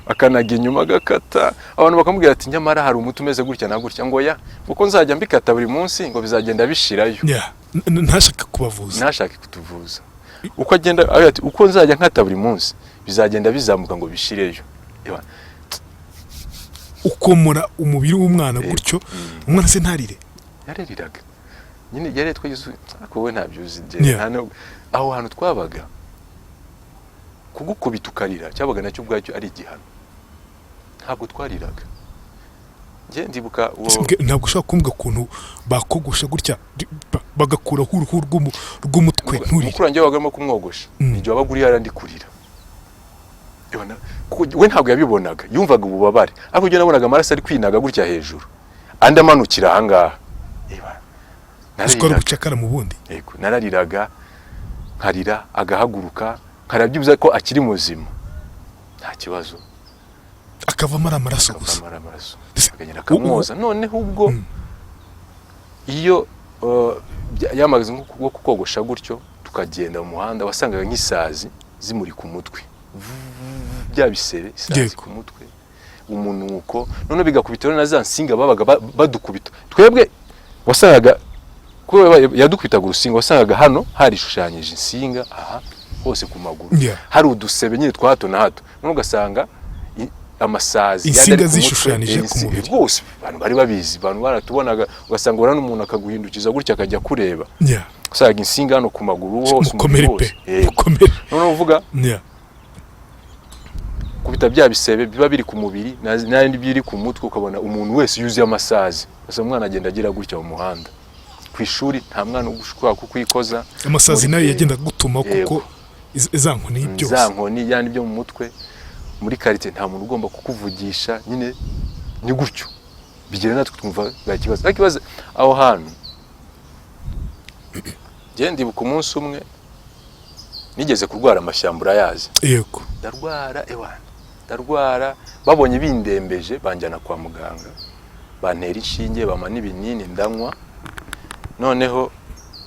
akanaga inyuma, agakata. Abantu bakamubwira ati: "Nyamara hari umuti umeze gutya na gutya." Ngo ya kuko nzajya mbikata buri munsi ngo bizagenda bishirayo. Yeah. Ntashake kubavuza. Ntashake kutuvuza. Uko agenda avuga ati: "Uko nzajya nkata buri munsi bizagenda bizamuka ngo bishireyo." Ewa, Ukomora umubiri w'umwana gutyo, umwana se ntarire? Yarariraga nyine, yari twagize, ariko wowe ntabyo uzi. Yeah. Aho hantu twabaga, kugukubita ukarira cyabaga nacyo ubwacyo ari igihano. Ntabwo twariraga. Njye ndibuka uwo Ntabwo ushobora kumbwira ukuntu bakogosha gutya, bagakuraho uruhu rw'umutwe nturire. Mukuru wanjye wabaga arimo kumwogosha, igihe wabaga uri hariya ndi kurira. Ewa, kuko we ntabwo yabibonaga, yumvaga ububabare, ariko njye nabonaga amaraso ari kwinaga gutya hejuru, andi amanukira ahangaha. Ewa, Uzi ko ari narariraga. ubucakara mu bundi. Yego, narariraga, nkarira, agahaguruka, nkareba byibuze ko akiri muzima, nta kibazo. Akavamo ari amaraso gusa. Akavamo ari amaraso. Ese Akagenda akamwoza. Noneho ubwo iyo yamaze nko kukogosha gutyo, tukagenda mu muhanda, wasangaga nk'isazi zimuri ku mutwe, bya bisebe, isazi ku mutwe, umunuko, noneho bigakubita na za nsinga babaga badukubita twebwe. Wasangaga kubera yadukubitaga urusinga, wasangaga hano harishushanyije insinga, aha hose ku maguru hari udusebe nyine twa hato na hato, noneho ugasanga amasazi yandi Insinga ari ku mutwe, zishushanyije ku mubiri. Rwose abantu bari babizi, abantu baratubonaga, ugasanga urabona n'umuntu akaguhindukiza gutya akajya kureba, usanga insinga hano ku maguru hose, Mukomere umubiri pe. hose. Mukomere. Noneho uvuga kubita bya bisebe biba biri ku mubiri n'andi biri ku mutwe, ukabona umuntu wese yuzuye amasazi. Gusa umwana agenda agira gutya mu muhanda. Ku ishuri nta mwana ushobora kukwikoza. Amasazi Muri nayo yagendaga gutuma kuko za nkoni byose. Za nkoni yandi byo mu mutwe. Muri quartier nta muntu ugomba kukuvugisha nyine, ni gutyo bigera natwe twumva nta kibazo. Ariko ikibazo aho hantu, njye ndibuka umunsi umwe nigeze kurwara amashyamba, urayazi. Yego. Ndarwara, ewana, ndarwara. Babonye bindembeje, banjyana kwa muganga, bantera inshinge, bampa n'ibinini ndanywa. Noneho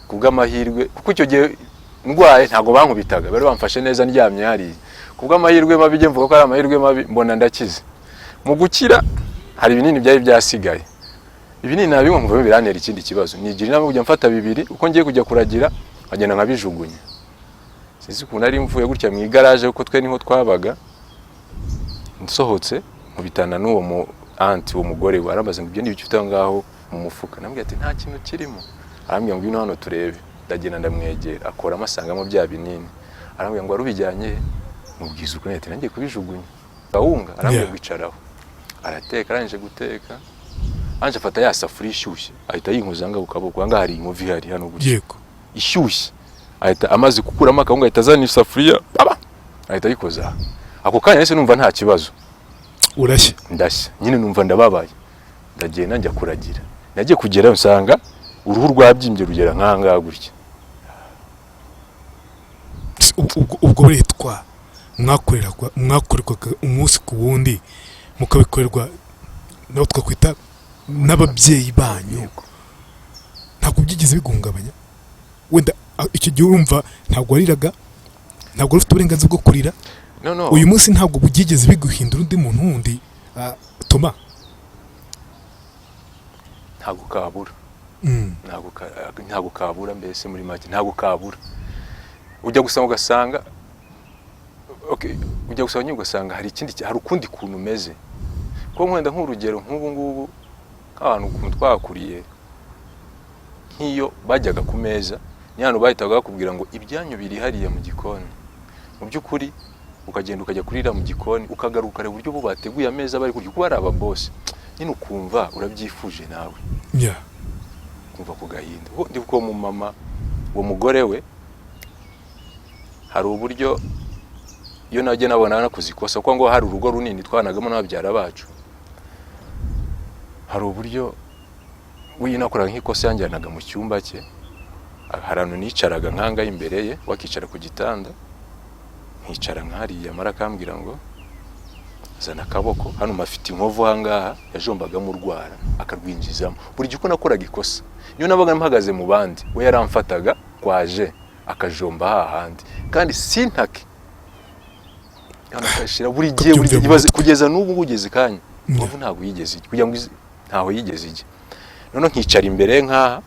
ku bw'amahirwe, kuko icyo gihe ndwaye ntabwo bankubitaga, bari bamfashe neza ndyamye hariya. Ku bw'amahirwe mabi, njye mvuga ko ari amahirwe mabi, mbona ndakize. Mu gukira hari ibinini byari byasigaye, ibinini nabinywa nkumva birantera ikindi kibazo. Nigira inama yo kujya mfata bibiri, uko ngiye kujya kuragira nkagenda nkabijugunya. Sinzi ukuntu ari mvuye gutya mu igaraje, kuko twe niho twabaga, nsohotse nkubitana n'uwo mu aunty, uwo mugore we arambaza ngo: "Ibyo ni ibiki ufite aho ngaho mu mufuka?" Namubwira ati: "Nta kintu kirimo." Arambwira ngo: "Ngwino hano turebe." Ndagenda ndamwegera, akoramo asangamo bya binini. Arambwira ngo: "Wari ubijyanye he?" Mubwiza ukuri ati: "Nangiye kubijugunya." Kawunga, arambwira ngo: "Icaraho." Arateka, arangije guteka anje afata ya safuriya ishyushye, ahita yinkoza ngaho ku kaboko. Aha ngaha hari inkovu ihari hano gutya Yego. ishyushye. Ahita amaze gukuramo akawunga, ahita azana isafuriya, aba ahita ayikoza aha. Ako kanya nahise numva nta kibazo. Urashya. Ndashya nyine, numva ndababaye. Ndagenda njya kuragira, nagiye kugerayo nsanga uruhu rwabyimbye rugera nk'aha ngaha gutya. Ubwo buretwa mwakorerwaga umunsi ku wundi, mukabikorerwa nabo twakwita n'ababyeyi banyu, ntabwo byigeze biguhungabanya? Wenda icyo gihe urumva ntabwo wariraga, ntabwo wari ufite uburenganzira bwo kurira. No. Uyu munsi ntabwo byigeze biguhindura undi muntu wundi, Toma? Ntabwo kabura. Ntabwo kabura. Mbese muri make ntabwo kabura. Ujya gusanga ugasanga, okay, ujya gusanga nyine ugasanga hari ikindi, hari ukundi kuntu umeze. Kuko wenda nk'urugero nk'ubu ngubu, nk'abantu ukuntu twakuriye, nk'iyo bajyaga ku meza ni hano bahitaga bakubwira ngo: "Ibyanyu biri hariya mu gikoni." Mu by'ukuri ukagenda ukajya kurira mu gikoni, ukagaruka ukareba uburyo bo bateguye ameza bari kurya, kuko ari ababosi nyine, ukumva urabyifuje nawe, kumva ku gahinda. Kuko ndibuka uwo mumama, uwo mugore we. Hari uburyo iyo najya nabona nakoze ikosa, kuko ngo hari urugo runini twanagamo n'ababyara bacu, hari uburyo we nakoraga nk'ikosa yanjyanaga mu cyumba cye. Hari ahantu nicaraga nkanga imbere ye, wakicara ku gitanda, nkicara nkariya, amara akambwira ngo zana akaboko hano, mafite inkovu ahangaha yajombagamo urwara, akarwinjizamo. Buri gihe uko nakoraga ikosa, niyo nabaga mpagaze mu bandi, we yaramfataga kwaje akajomba hahandi, kandi sintake, akashira buri gihe, buri gihe. Ukabyumvira mu Ibaze mutwe. Kugeza n'ubu ugeze kanya inkovu ntabwo yigeze ijya, kugira ngo ntaho yigeze ijya. Noneho nkicara imbere ye nk'aha,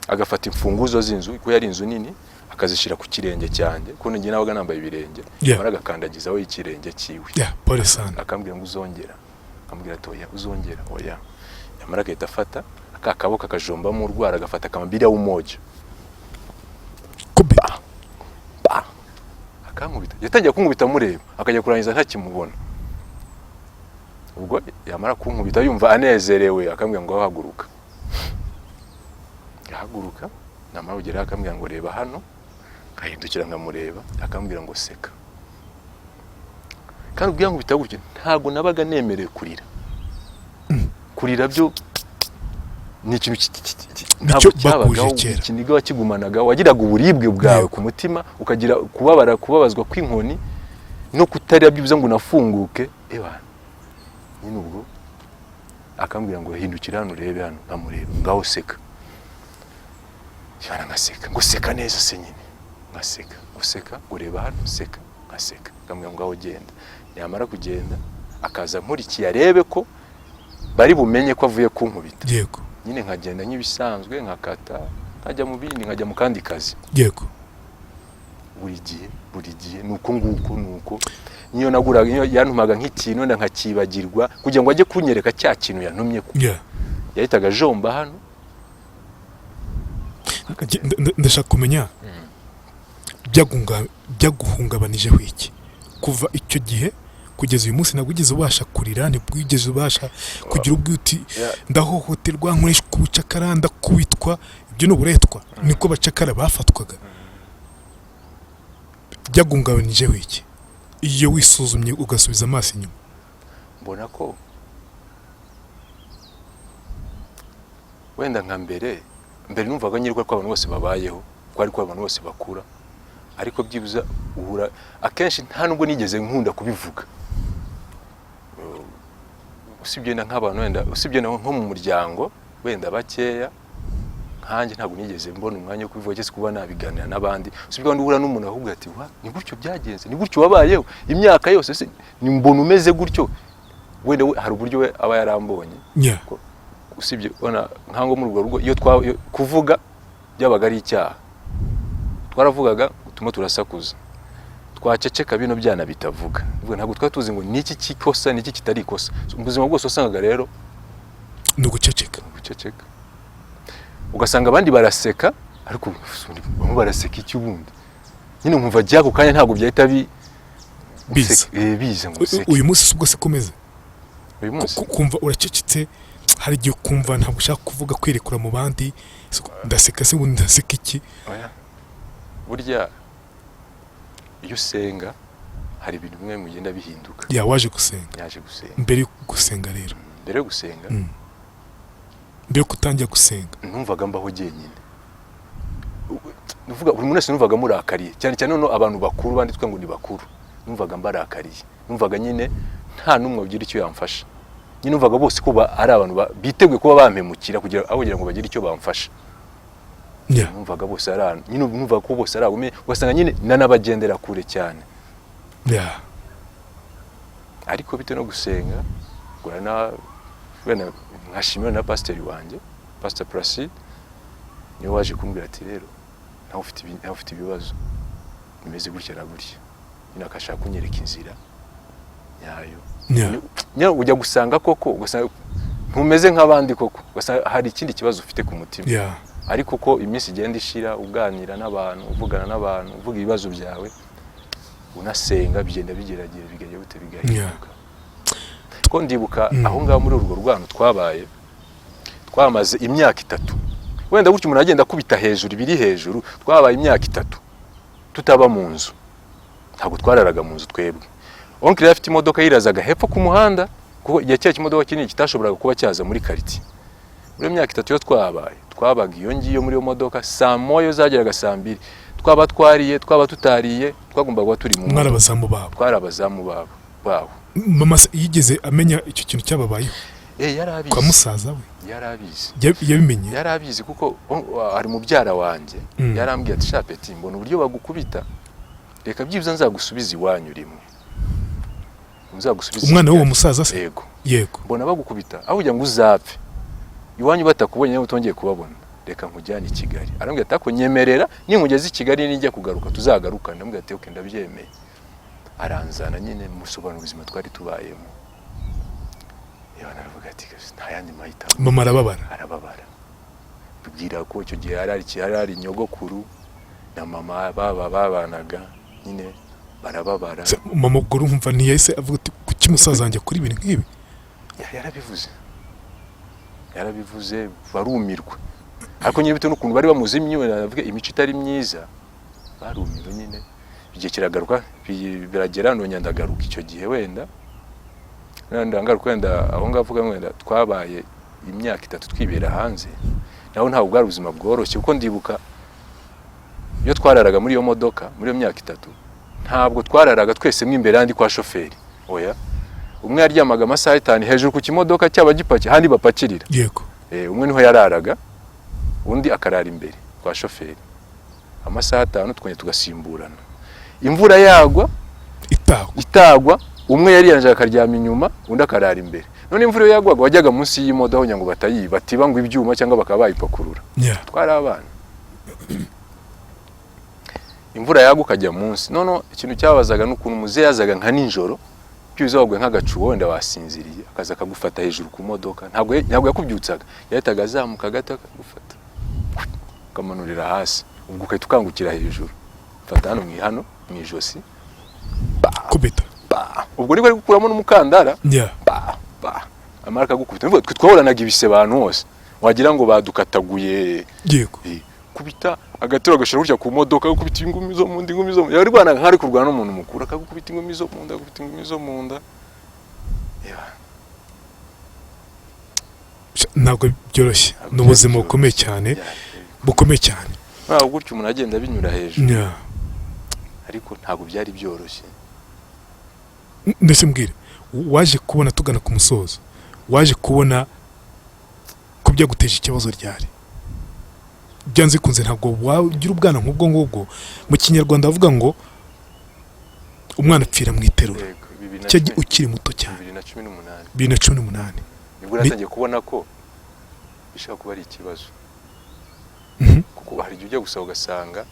agafata imfunguzo z'inzu, kuko yari inzu nini, akazishyira ku kirenge cyanjye, kuko njye nabaga nambaye ibirenge, amara agakandagizaho ikirenge cyiwe. Yeah, pole sana. Akambwira ngo uzongera, akambwira ati oya, uzongera, oya. Yamara agahita afata aka kaboko akajombamo urwara, agafata akamabiriya w'umojo. Kubita. Ba, akankubita. Yatangiye kunkubita mureba, akajya kurangiza ntakimubona. Ubwo yamara kunkubita yumva anezerewe, akambwira ngo haguruka. Yahaguruka, namara kugeraho akambwira ngo reba hano, nkahindukira nkamureba, akambwira ngo seka. Kandi ubwo yankubita gutyo, ntabwo nabaga nemerewe kurira. Kurira byo ni ikintu Nicyo ntabwo bakuje cyabagaho. Kera. Ikiniga wakigumanaga, wagiraga uburibwe bwawe ku mutima, ukagira kubabara, kubabazwa kw'inkoni no kutarira byibuze ngo unafunguke. Ewa nyine, ubwo akambwira ngo hindukira hano urebe hano, nkamureba, ngaho seka. Yabana ngaseka, ngo seka neza se nyine, ngaseka, guseka, ureba hano, seka, ngaseka, akambwira ngo ngaho genda. Yamara kugenda akaza nkurikiye arebe ko bari bumenye ko avuye kunkubita. Nyine nkagenda nk'ibisanzwe, nkakata, nkajya mu bindi, nkajya mu kandi kazi. Buri gihe, buri gihe ni uko nguko, ni uko. Niyo naguraga, niyo yantumaga nk'ikintu wenda nkakibagirwa, kugira ngo ajye kunyereka cya kintu yantumye ko yahitaga ajomba hano. Ndashaka kumenya byaguhungabanijeho iki kuva icyo gihe kugeza uyu munsi. Ntabwo wigeze ubasha kurira, ntabwo wigeze ubasha kugira ubwo uti ndahohoterwa, nkoreshwa ubucakara, ndakubitwa. Ibyo ni uburetwa, niko abacakara bafatwaga. Byaguhungabanijeho iki iyo wisuzumye ugasubiza amaso inyuma? Mbona ko wenda nka mbere mbere numvaga nyirwa ko abantu bose babayeho, ko ariko abantu bose bakura, ariko byibuze uhura akenshi, nta nubwo nigeze nkunda kubivuga. Usibye na nk'abantu wenda, usibye na nko mu muryango wenda bakeya nkanjye, ntabwo nigeze mbona umwanya wo kubivuga cyangwa se kuba nabiganira n'abandi. Usibye wenda uhura n'umuntu ahubwo ati wa ni gutyo byagenze, ni gutyo wabayeho imyaka yose se, ni mbona umeze gutyo. Wenda we hari uburyo we aba yarambonye. Usibye ubona nkango muri urwo rugo, iyo kuvuga byabaga ari icyaha. Twaravugaga utuma turasakuza, twaceceka bino byana bitavuga. Ubwo ntabwo twari tuzi ngo niki kikosa, niki kitari ikosa. So, mu buzima bwose wasangaga rero ni uguceceka. Guceceka, ugasanga abandi baraseka, ariko bamwe baraseka iki ubundi? Nyine nkumva by'ako kanya ntabwo byahita bi Biza. Biza ngo useke. Uyu munsi si ubwo se komeza? Uyu munsi? Kumva uracecetse, hari igihe ukumva ntabwo ushaka kuvuga, kwirekura mu bandi. Ndaseka se ubundi, ndaseka iki? Oya. Burya iyo usenga hari ibintu bimwe bigenda bihinduka. Ya, waje gusenga? Yaje gusenga. Mbere yo gusenga rero? Mbere yo gusenga. Mbere yo kutangira gusenga. Numvaga mbaho jyenyine. Nuvuga buri muntu wese numvaga murakariye, cyane cyane noneho abantu bakuru banditwe ngo ni bakuru, numvaga mbarakariye. Numvaga nyine nta n'umwe ugira icyo yamfasha. Nyine numvaga bose ko ari abantu biteguye kuba bampemukira kugira aho kugira ngo bagire icyo bamfasha. Numvaga bose ari abantu, nyine numvaga ko bose ari abagome, ugasanga nyine nanabagendera kure cyane. Ariko bitewe no gusenga, ngura na wenda nkashimira na pasiteri wanjye, Pastor Placide, niwe waje kumbwira ati rero nawe ufite ibibazo bimeze gutya na gutya. Nyine akashaka kunyereka inzira nyayo. Nyine ujya gusanga koko, ugasanga ntumeze nk'abandi koko, ugasanga hari ikindi kibazo ufite ku mutima. Ariko uko iminsi igenda ishira, uganira n'abantu, uvugana n'abantu, uvuga ibibazo byawe, unasenga, bigenda bigeragera bigajya bute, bigahinduka. Ko ndibuka aho ngaho muri urwo rwano twabaye, twamaze imyaka 3 wenda gutyo, umuntu agenda akubita hejuru ibiri hejuru. Twabaye imyaka 3. Tutaba mu nzu, ntabwo twararaga mu nzu twebwe. Oncle yari afite imodoka, yirazaga hepfo ku muhanda, kuko igihe cya kimodoka kinini kitashoboraga kuba cyaza muri quartier. Muri iyo myaka 3 yo twabaye, twabaga iyo ngiyo muri iyo modoka. Saa moya zageraga, saa mbiri, twaba twariye, twaba tutariye, twagombaga kuba turi mu Mwari modoka. abazamu babo? Twari abazamu babo. Mama se yigeze amenya icyo kintu cyababayeho? Eh, yari abizi. Kwa musaza we? Yari abizi. Yabimenye? Yari abizi, kuko hari mubyara wanjye yarambwiye ati: "Sha petit, mbona uburyo bagukubita, reka byibuze nzagusubize iwanyu rimwe, nzagusubize Umwana i w'uwo Kigali." musaza se? Yego. Yego. "Mbona bagukubita, aho kugira ngo uzapfe iwanyu batakubonye nawe utongeye kubabona, reka nkujyane i Kigali." Arambwira ati: "Ariko nyemerera ninkugeza i Kigali, nijya kugaruka tuzagarukane." Ndamubwira ati: "Okay, ndabyemeye." Aranzana nyine, musobanura ubuzima twari tubayemo. Yewe, naravuga ati: "Nta yandi mahitamo." Mama arababara? Arababara. Bibwira ko icyo gihe yari ari nyogokuru na mama baba babanaga nyine, barababara. Se, mama ubwo urumva ntiyahise avuga ati: "Kuki musaza wanjye akora ibintu nk'ibi?" Yarabivuze, yarabivuze, barumirwa. Ariko nyine bitewe n'ukuntu bari bamuzi, navuga imico itari myiza, barumiwe nyine. Igihe kiragaruka, biragera, nongera ndagaruka. Icyo gihe wenda ndagaruka, wenda aho ngaho avuga, wenda twabaye imyaka 3 twibera hanze. Naho ntabwo bwari ubuzima bworoshye, kuko ndibuka iyo twararaga muri iyo modoka muri iyo myaka 3, ntabwo twararaga twese mo imbere handi kwa shoferi, oya. Umwe yaryamaga amasaha 5 hejuru ku kimodoka cyaba gipakiye, handi bapakirira. Umwe niho yararaga, undi akarara imbere kwa shoferi amasaha 5, tukongera tugasimburana. Imvura yagwa, itagwa, itagwa, umwe yari yanje akaryama inyuma, undi akarara imbere. None imvura iyo yagwaga, wajyaga munsi y'imodoka kugira ngo batayiba, batiba ngo ibyuma cyangwa bakaba bayipakurura. Twari abana, imvura yagwa ukajya munsi. None ikintu cyabazaga ni ukuntu muzehe yazaga nka nijoro, byibuze waguye nk'agacu, wenda wasinziriye, akaza akagufata hejuru ku modoka. Ntabwo yakubyutsaga, yahitaga azamuka gato akagufata, akamanurira hasi, ubwo ugahita ukangukira hejuru. Fata hano mu hano mu ijosi. Kubita. Ba, ubwo nibwo ari gukuramo n'umukandara. Ba ba, amara akagukubita. Nubwo twe twahoranaga ibise abantu hose, wagira ngo badukataguye. Kubita agatero, agashyira gutya ku modoka, agakubita ingumi zo mu nda, ingumi zo mu nda. Yarwanaga nk'ari kurwana n'umuntu mukuru, akagukubita ingumi zo mu nda, agakubita ingumi zo mu nda. Ntabwo byoroshye, ni ubuzima bukomeye cyane, bukomeye cyane. Ntabwo gutyo umuntu agenda binyura hejuru, ariko ntabwo byari byoroshye. Ndetse mbwira, waje kubona, tugana ku musozo, waje kubona ko byaguteje ikibazo ryari? Byanze bikunze ntabwo wagira ubwana nk'ubwo ngubwo. Mu Kinyarwanda bavuga ngo umwana apfira mu iterura. Yego, bibiri na Cyo cumi ukiri muto cyane. 2018. 2018. Nibwo natangiye kubona ko bishobora kuba ari ikibazo, kuko hari igihe ujya gusa ugasanga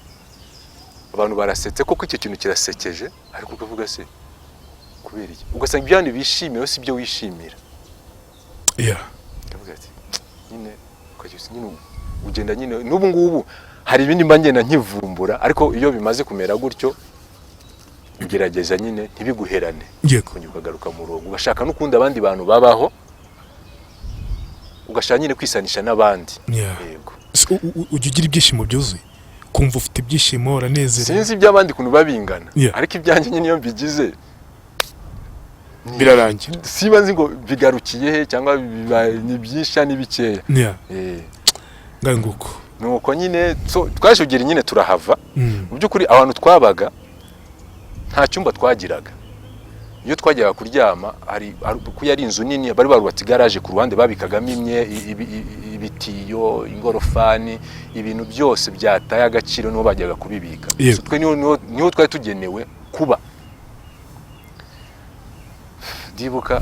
abantu barasetse, koko icyo kintu kirasekeje, ariko ukavuga: "Se kubera iki?" Ugasanga ibyo abandi bishimira si byo wishimira. Ndavuga ati nyine ukajya nyine ugenda nyine. N'ubu ngubu hari ibindi mba ngenda nkivumbura, ariko iyo bimaze kumera gutyo ugerageza nyine ntibiguherane, ukongera ukagaruka mu murongo, ugashaka n'ukundi abandi bantu babaho, ugashaka nyine kwisanisha n'abandi. Yego. Ujya ugira ibyishimo byuzuye, kumva ufite ibyishimo, uranezerewe? Sinzi iby'abandi ukuntu biba bingana, ariko ibyanjye nyine iyo mbigize Birarangira. siba nzi ngo bigarukiye he cyangwa ni byinshi cyangwa ni bikeya. Ngaho nguko. Nuko nyine so, twaje kugera nyine turahava. Mu by'ukuri ahantu twabaga nta cyumba twagiraga. Iyo twajyaga kuryama, kuko yari inzu nini, bari barubatse igaraje ku ruhande babikagamo ibitiyo, ingorofani, ibintu byose byataye agaciro niho bajyaga kubibika. So, twe niho twari tugenewe kuba. Ndibuka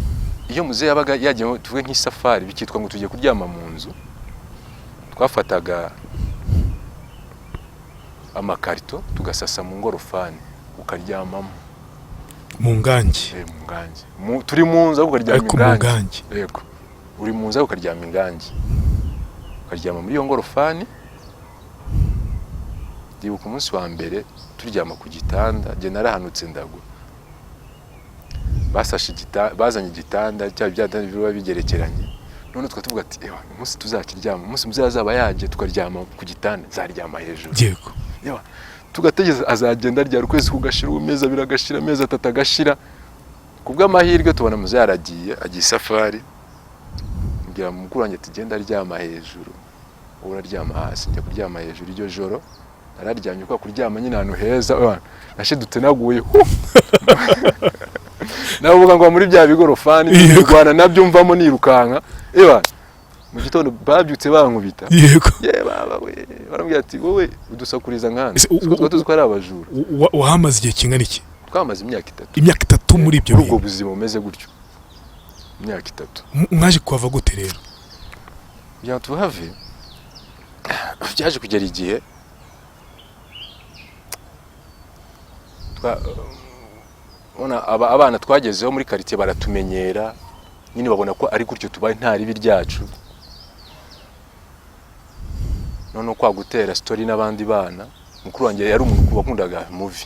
iyo muzehe yabaga yagiye, tuvuge nk'isafari, bikitwa ngo tugiye kuryama mu nzu, twafataga amakarito tugasasa mu ngorofani, ukaryamamo. Mu ngangi? Mu ngangi. Turi mu nzu ariko ukaryama Ariko mu ingangi. ngangi. Yego, uri mu nzu ariko ukaryama ingangi, ukaryama muri iyo ngorofani. Ndibuka umunsi wa mbere turyama ku gitanda, njye narahanutse ndagwa. Basashe bazanye igitanda cya bya bitanda biba bigerekeranye. None tukaba tuvuga ati: "Ewa, umunsi tuzakiryama, umunsi muzehe azaba yaje tukaryama ku gitanda, nzaryama hejuru." Yewe, Tugategereza azagenda ryari, ukwezi kugashira, amezi 2 agashira, amezi 3 agashira. Ku bw'amahirwe tubona muzehe aragiye, agiye isafari. Mbwira mukuru wanjye ati: "Genda aryama hejuru, wowe uraryama hasi." Njya kuryama hejuru. Iryo joro nararyamye, kwa kuryama nyine ahantu heza, nashidutse naguye. Hu! Navuga ngo muri bya bigorofani ndwana nabyo, mvamo nirukanka. Eba, mu gitondo babyutse bankubita. Ye baba we, barambwira ati: "Wowe udusakuriza nkana." Ese Twari tuzi ko ari abajura. Wahamaze igihe kingana iki? Twamaze imyaka 3. Imyaka 3 muri ibyo Muri ubwo bintu? buzima bumeze gutyo, imyaka 3. Mwaje kuhava gute rero? Kugira ngo tuhave, byaje kugera igihe ubona abana twagezeho muri karitsiye baratumenyera nyine, babona ko ari gutyo tubaye, nta ribi ryacu. Noneho kwa gutera story n'abandi bana, mukuru wanjye yari umuntu wakundaga movie.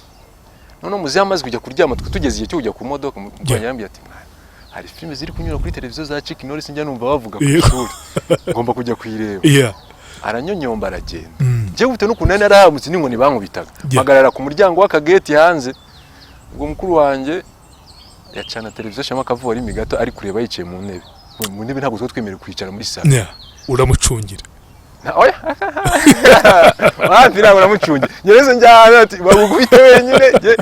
Noneho muzehe amaze kujya kuryama, twe tugeze igihe cyo kujya ku modoka, mukuru wanjye yarambwiye ati: "Mwana, hari filime ziri kunyura kuri televiziyo za Chuck Norris njya numva bavuga ku ishuri, ngomba kujya kuyireba." Aranyonyomba aragenda. Njyewe bitewe n'ukuntu nari narahamutse n'inkoni bankubitaga, mpagarara ku muryango w'akageti hanze. Ubwo mukuru wanjye yacana televiziyo, ashyiramo akavorimi gato, ari kureba yicaye mu ntebe. Mu ntebe, ntabwo tuba twemerewe kwicara muri salo. Uramucungira? Oya, hafi ntabwo namucungiye. Ngereze njya hanze ati: "Bagukubite wenyine, njye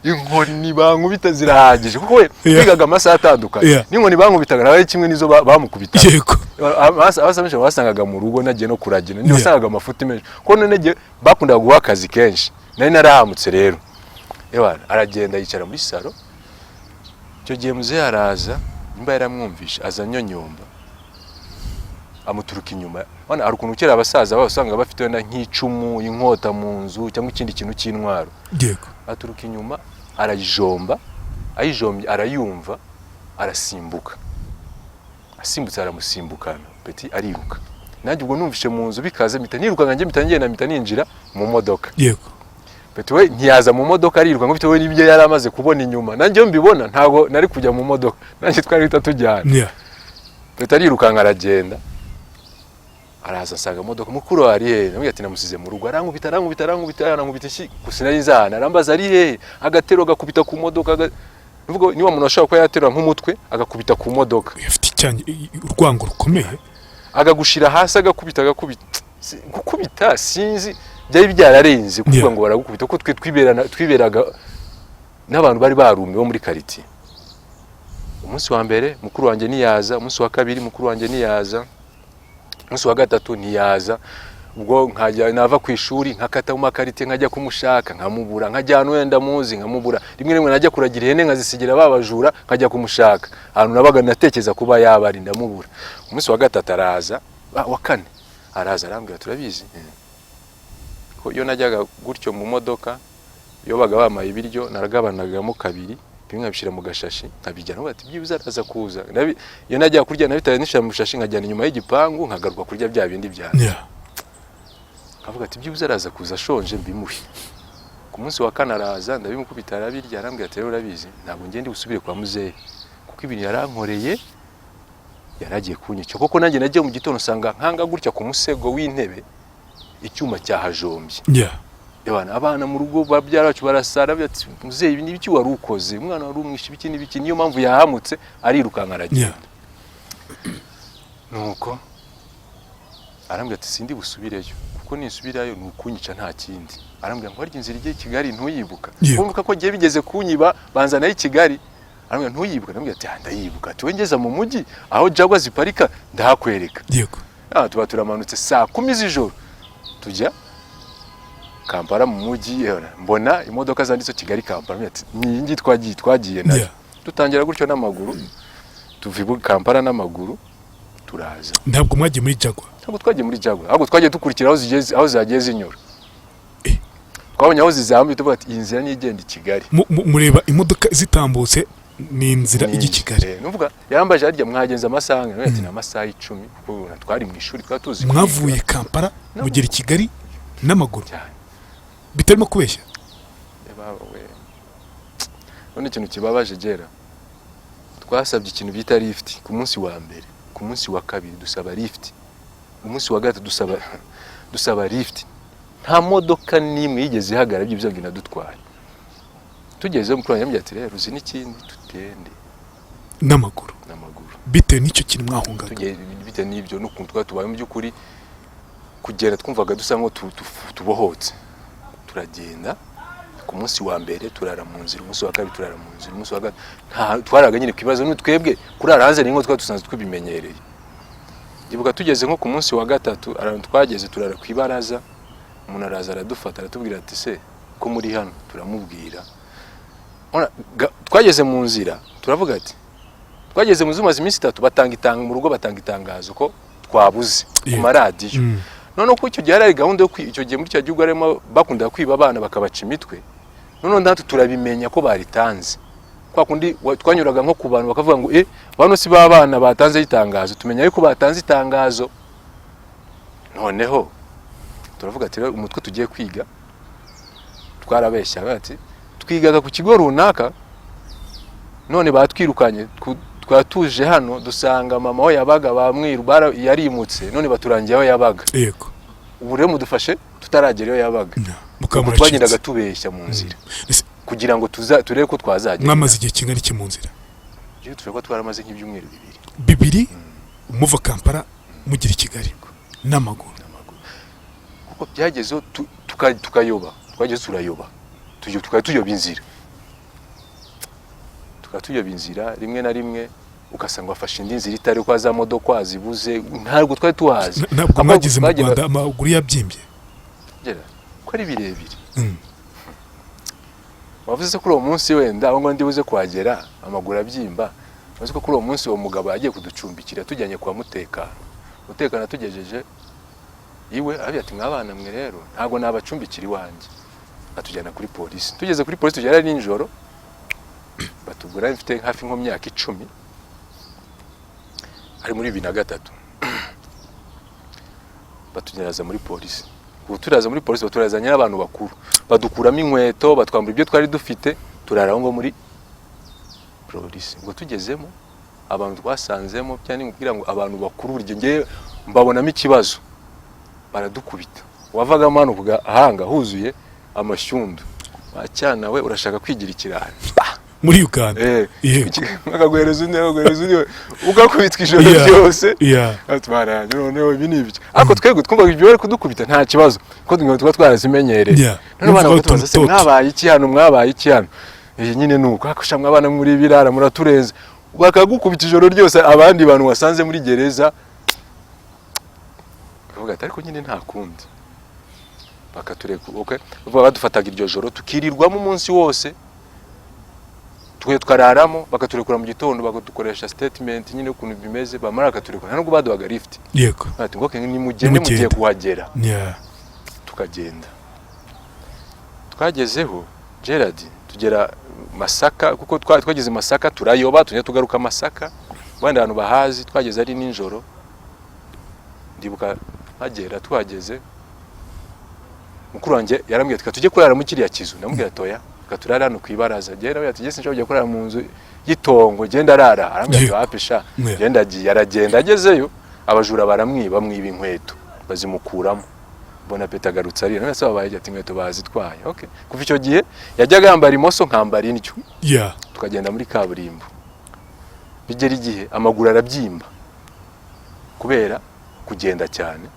inkoni bankubita zirahagije," kuko we twigaga amasaha atandukanye, n'inkoni bankubitaga nawe kimwe n'izo bamukubitaga. Abasa benshi wasangaga mu rugo nagiye no kuragira, niyo wasangaga amafuti menshi, kuko none njye bakundaga guha akazi kenshi, nari narahamutse rero. Ewana, aragenda yicara muri salo. Icyo gihe muzehe araza, nimba yaramwumvishe, aza anyonyomba, amuturuka inyuma. Wana, hari ukuntu kera abasaza baba usanga bafite wenda nk'icumu, inkota mu nzu cyangwa ikindi kintu cy'intwaro. Aturuka inyuma arayijomba, ayijombye arayumva, arasimbuka, asimbutse aramusimbukana, petit ariruka. Nanjye ubwo numvishe mu nzu bikaze, mpita nirukanka njye, mpita ngenda, mpita ninjira mu modoka. Petit we ntiyaza mu modoka, ariruka ngo bitewe n'ibyo yari amaze kubona inyuma. Nanjye iyo mbibona ntabwo nari kujya mu modoka, nanjye twari guhita tujyana. Petit arirukanka aragenda, araza asanga imodoka. "Mukuru wawe ari hehe?" Namubwira ati: "Namusize mu rugo." Arankubita, arankubita, arankubita, arankubita inshyi gusa nari nzahana. Arambaza ari hehe, agatero agakubita ku modoka, nuvuga niba umuntu ashobora kuba yaterura nk'umutwe agakubita ku modoka. Afite icyange, urwango rukomeye. Akagushira hasi, agakubita, agakubita. Gukubita sinzi, byari byararenze kuvuga ngo baragukubita, kuko twe twiberaga n'abantu bari barumiwe bo muri quartier. Umunsi wa mbere mukuru wanjye ntiyaza, umunsi wa kabiri mukuru wanjye ntiyaza, umunsi wa gatatu ntiyaza. Ubwo nkajya nava ku ishuri nkakata mu makaritiye nkajya kumushaka nkamubura, nkajya ahantu wenda muzi nkamubura. Rimwe rimwe najya kuragira ihene nkazisigira ba bajura, nkajya kumushaka ahantu nabaga natekereza kuba yaba ari, ndamubura. Umunsi wa gatatu araza, wa kane araza, arambwira: "Turabizi ko iyo najyaga gutyo mu modoka, iyo baga bamaye ibiryo naragabanagamo kabiri, bimwe nkabishyira mu gashashi nkabijyana." Ati: "Byibuze araza kuza." Iyo najyaga kurya nabitaye nishyira mu gashashi, nkajyana inyuma y'igipangu, nkagaruka kurya bya bindi byanjye. Avuga ati: "Byibuze araza kuza ashonje mbimuhe." Ku munsi wa kane araza, ndabimukubita arabirya. Arambwira ati: "Rero urabizi, ntabwo ngende busubire kwa muzehe, kuko ibintu yarankoreye yaragiye kunyica." Kuko nanjye nagiye mu gitondo usanga nkanga gutya ku musego w'intebe icyuma cyahajombye. Ebana, abana mu rugo babyara bacu barasara bati: "Muzehe, ibi ni ibiki wari ukoze? Umwana wari umwishe ibiki n'ibiki." Niyo mpamvu yahamutse arirukanka aragenda. Nuko arambwira ati: "Sindi busubireyo, kuko ninsubirayo ni ukunyica, nta kindi." Arambwira ngo: "Harya inzira ijya i Kigali ntuyibuka?" Kumva ko giye bigeze kunyiba banzanayo i Kigali. Arambwira: "Ntuyibuka?" Ndambwira ati: "Ah, ndayibuka." Ati: "Wengeza mu mujyi aho Jaguar ziparika ndahakwereka." Tuba turamanutse saa 10 z'ijoro tujya Kampala mu mujyi, mbona imodoka zanditseho Kigali Kampala. Ati: "Ni iyi ngiyi twagiye nayo." Dutangira gutyo n'amaguru, tuva i Kampala n'amaguru turaza. Ntabwo mwagiye muri Jaguar? Ntabwo twagiye muri Jaguar, ahubwo twagiye dukurikira aho zigeze, aho zagiye zinyura. Twabonye aho zizamuye, tuvuga ati: "Iyi nzira niyo igenda i Kigali." Mureba imodoka zitambutse, ni inzira ijya i Kigali? Nuvuga yarambaje: "Harya mwagenze amasaha angana?" Ati: "Ni amasaha 10," kuko twari mu ishuri, twari tuzi kwiga. Mwavuye Kampala mugera i Kigali n'amaguru? Cyane. Bitarimo kubeshya? Baba we, none ikintu kibabaje gera, twasabye ikintu bita lift ku munsi wa mbere, ku munsi wa kabiri dusaba lift, umunsi wa gatatu dusaba lift. Nta modoka n'imwe yigeze ihagarara ibyo ngo inadutware. Tugezeyo, mukuru wanjye yambwiye ati: "Rero uzi n'ikindi, tutende N'amaguru? N'amaguru. Bitewe n'icyo kintu mwahungaga? Tugiye bitewe n'ibyo n'ukuntu twari tubaye, mu by'ukuri kugenda twumvaga dusa nko tubohotse. Turagenda, ku munsi wa mbere turara mu nzira, umunsi wa kabiri turara mu nzira, umunsi wa gatatu twaraga nyine ku kibazo. Twebwe kurara hanze ni nko twari dusanzwe tubimenyereye. Ndibuka tugeze nko ku munsi wa gatatu, ahantu twageze turara ku ibaraza, umuntu araza aradufata, aratubwira ati: "Se ko muri hano?" Turamubwira. Twageze mu nzira, turavuga ati twageze mu zumaze iminsi 3, batanga itanga mu rugo, batanga itangazo ko twabuze ku maradiyo. Noneho ko icyo gihe hari gahunda yo icyo gihe muri icyo gihugu harimo bakundaga kwiba abana bakabaca imitwe. Noneho natwe turabimenya ko baritanze kwa kundi twanyuraga nko ku bantu bakavuga ngo: "Eh, bano si ba bana batanze itangazo?" Tumenya yuko batanze itangazo. Noneho turavuga ati: "Rero umutwe tugiye kwiga." Twarabeshya ati twigaga ku kigo runaka, none batwirukanye, twatuje hano, dusanga mama aho yabaga bamwiru yarimutse, none baturangiye aho yabaga. Ubu rero mudufashe tutaragera iyo yabaga. Mukaba Ubwo twagendaga muracitse. tubeshya mu nzira Ese kugira ngo turebe ko twazagera. Mwamaze igihe kingana iki mu nzira? Jewe tuvuga ko twaramaze nk'ibyumweru 2. 2, muva Kampala mugera i Kigali n'amaguru? N'amaguru, kuko byagezeho tukayoba. Twageze turayoba, tukaba tuyoba inzira, rimwe na rimwe ugasanga wafashe indi nzira itari kwa za modoka wazibuze, ntabwo twari tuhazi. Ntabwo Ahubwo mwageze mu twagenda- Rwanda amaguru yabyimbye? Gera, ko ari birebire. Wavuze se kuri uwo munsi wenda aho ngo ndibuze kuhagera amaguru abyimba, wavuze ko kuri uwo munsi uwo mugabo yagiye kuducumbikira, tujyanye kwa mutekano. Mutekano atugejeje iwe aravuga ati: "Mwabana mwe rero, ntabwo nabacumbikira iwanjye." Atujyana kuri polisi. Tugeze kuri polisi, tugera ari nijoro, batubwira, mfite hafi nko myaka 10, ari muri 2003, batugeraza muri polisi. Ubu turaza muri polisi, baturazanye n'abantu bakuru, badukuramo inkweto, batwambura ibyo twari dufite, turara aho ngo muri polisi. Ubwo tugezemo, abantu twasanzemo, byari nkubwira ngo abantu bakuru buri gihe ngewe mbabonamo ikibazo, baradukubita. Wavagamo hano ku gahanga huzuye amashyundu. "Wacyana we, urashaka kwigira ikirara?" Muri Uganda? Eh. Yego. Akaguhereza undi, akaguhereza undi, ugakubitwa ijoro ryose. Atwaranye noneho ibi ni ibyo, ariko twebwe twumvaga ibyo bari kudukubita nta kibazo, kuko tuba twarazimenyereye. None abana Numvaga bakatubaza se: utuntu toto. "Mwabaye iki hano? Mwabaye iki hano?" Iyi nyine ni uko akusha mwabana muri birara muraturenza. Bakagukubita ijoro ryose, abandi bantu wasanze muri gereza. Bakavuga ati: "Ariko nyine nta kundi." Bakatureka, okay, bavuga badufataga iryo joro, tukirirwamo umunsi wose, twe tukararamo, bakaturekura mu gitondo, bakadukoresha statement nyine ukuntu bimeze, bamara bakaturekura. Nta nubwo baduhaga lift. Bati ngo: "Okay, nimugende, mugiye Nimugende. kuhagera." Tukagenda. Twagezeho, Gerard, tugera Masaka, kuko twageze Masaka turayoba, tujya tugaruka Masaka. Wenda abantu bahazi, twageze ari nijoro. Ndibuka hagera, tuhageze, mukuru wanjye yarambwiye ati: "Tujye kurara muri kiriya kizu." Ndamubwira: "Toya, reka turare hano ku ibaraza." Genda ati: "Jye sinshobora kujya kurara mu nzu y'itongo, genda arara." Arambwira ati: "Wapi sha." Genda. Agiye, aragenda, agezeyo abajura baramwiba, bamwiba inkweto, bazimukuramo. Mbona peta agarutse arira. None se wabaye? Ati: "Inkweto bazitwaye." Okay, kuva icyo gihe yajyaga yambara imoso, nkambara indyo. Tukagenda muri kaburimbo, bigera igihe amaguru arabyimba kubera kugenda cyane,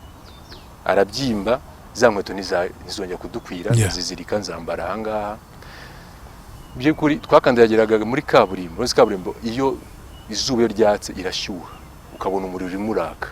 arabyimba, za nkweto ntizongera kudukwira. Zizirika, nzambara ahangaha. By'ukuri twakandagiraga muri kaburimbo. Muri kaburimbo iyo izuba iyo ryatse irashyuha, ukabona umuriro urimo uraka,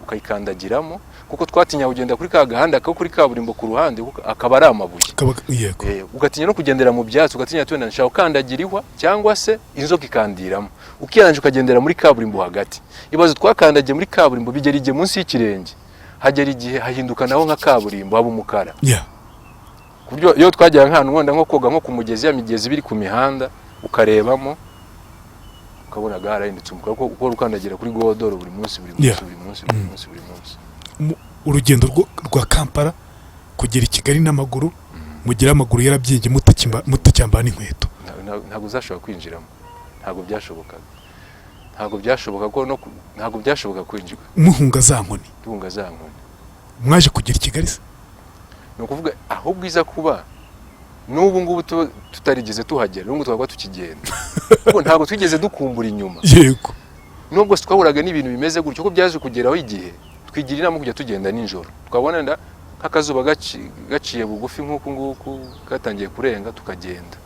ukayikandagiramo, kuko twatinya kugenda kuri ka gahanda ko kuri kaburimbo ku ruhande, kuko akaba ari amabuye. Yego. Ugatinya no kugendera mu byatsi, ugatinya ati wenda nshaka gukandagira ihwa cyangwa se inzoka ikandiramo, ukiranje ukagendera muri kaburimbo hagati. Ibaze, twakandagiye muri kaburimbo, bigera igihe munsi y'ikirenge hagera igihe hahinduka naho nka kaburimbo, haba umukara, ku buryo iyo twajyaga nk'ahantu wenda nko koga nko ku mugezi, ya migezi ibiri ku mihanda, ukarebamo ukabona harahindutse umukara, kuko ukora ukandagira kuri godoro buri munsi, buri munsi, buri munsi, buri munsi, buri munsi. Urugendo rwa Kampala kugera i Kigali n'amaguru, mugire amaguru yarabyimbye, mutacyambara n'inkweto? Ntabwo uzashobora kwinjiramo, ntabwo byashobokaga, ntabwo byashoboka ko no ntabwo byashoboka kwinjira. Muhunga za nkoni? Duhunga za nkoni. Mwaje kugera i Kigali se? Ni ukuvuga ahubwo iza kuba n'ubu ngubu tutarigeze tuhagera, n'ubu twaba tukigenda, kuko ntabwo twigeze dukumbura inyuma. Nubwo twahuraga n'ibintu bimeze gutyo, ko byaje kugeraho igihe twigira inama yo kujya tugenda nijoro, twabona wenda nk'akazuba gaciye bugufi nk'uku nguku, gatangiye kurenga, tukagenda.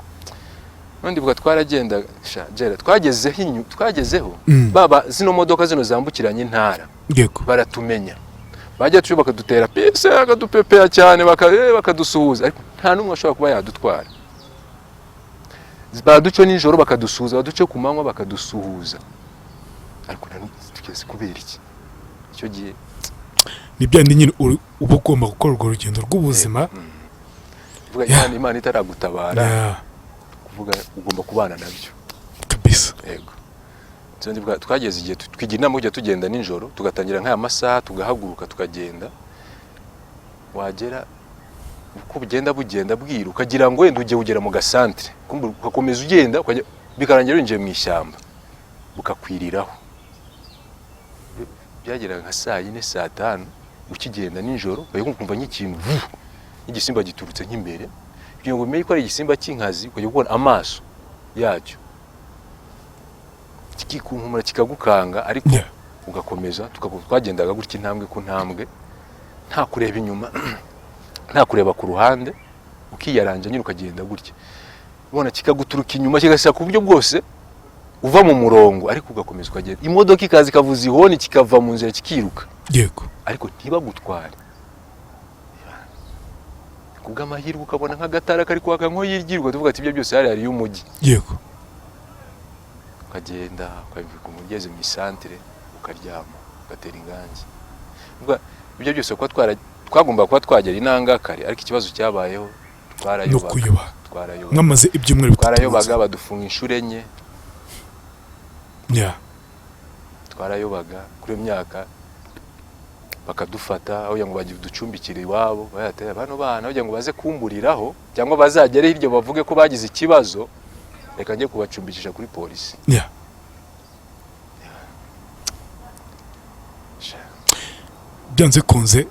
None ndibuka twaragenda sha Gerard, twagezeho twagezeho baba zino modoka zino zambukiranya intara baratumenya, bajya tuyo bakadutera pise, bakadupepera cyane, bakadusuhuza, ariko nta n'umwe ashobora kuba yadutwara. Baduce nijoro bakadusuhuza, baduce ku manywa bakadusuhuza, ariko nta n'umwe. Tugeze kubera iki icyo gihe? Ni bya bindi nyine, uba ugomba gukora urwo rugendo rw'ubuzima. Kuvuga Imana itaragutabara, kuvuga ugomba kubana nabyo. Kabisa. Yego. So ndibuka twageze igihe twigira inama yo kujya tugenda nijoro, tugatangira nk'aya masaha, tugahaguruka tukagenda, wagera uko bugenda bugenda bwira, ukagira ngo wenda ugiye ugera mu gasantere, kumbe ugakomeza ugenda, bikarangira winjiye mu ishyamba, bukakwiriraho. Byageraga nka saa 4, saa 5, ukigenda nijoro, ukajya kumva nk'ikintu vu, nk'igisimba giturutse nk'imbere. Kugira ngo umenye ko ari igisimba cy'inkazi, ukajya kubona amaso yacyo kikikunkumura, kikagukanga, ariko ugakomeza. Twagendaga gutya intambwe ku ntambwe, nta kureba inyuma, nta kureba ku ruhande, ukiyaranja nyine ukagenda gutya, ubona kikaguturuka inyuma, kigashyira ku buryo bwose uva mu murongo, ariko ugakomeza ukagenda. Imodoka ikaza ikavuza ihoni, kikava mu nzira kikiruka, ariko ntibagutware. Kubw'amahirwe ukabona nk'agatara kari kwaka nko hirya, tuvuga ati ibyo byose hari hariyo umujyi. Ukagenda ukabika, ugeze mu isantere ukaryama, ugatera ingangi. Ubwo ibyo byose kuba twagomba kuba twagera inanga kare, ariko ikibazo cyabayeho Ni twarayobaga. Ukuyoba. Twarayobaga. Mwamaze ibyumweru 3 mu Twarayobaga. nzira. Badufunga inshuro 4. Twarayobaga kuri iyo myaka, bakadufata aho kugira ngo baducumbikire iwabo, bayatera bano bana kugira ngo baze kumburiraho cyangwa bazagere hirya bavuge ko bagize ikibazo, reka njye kubacumbikisha kuri polisi. Sha. Byanze bikunze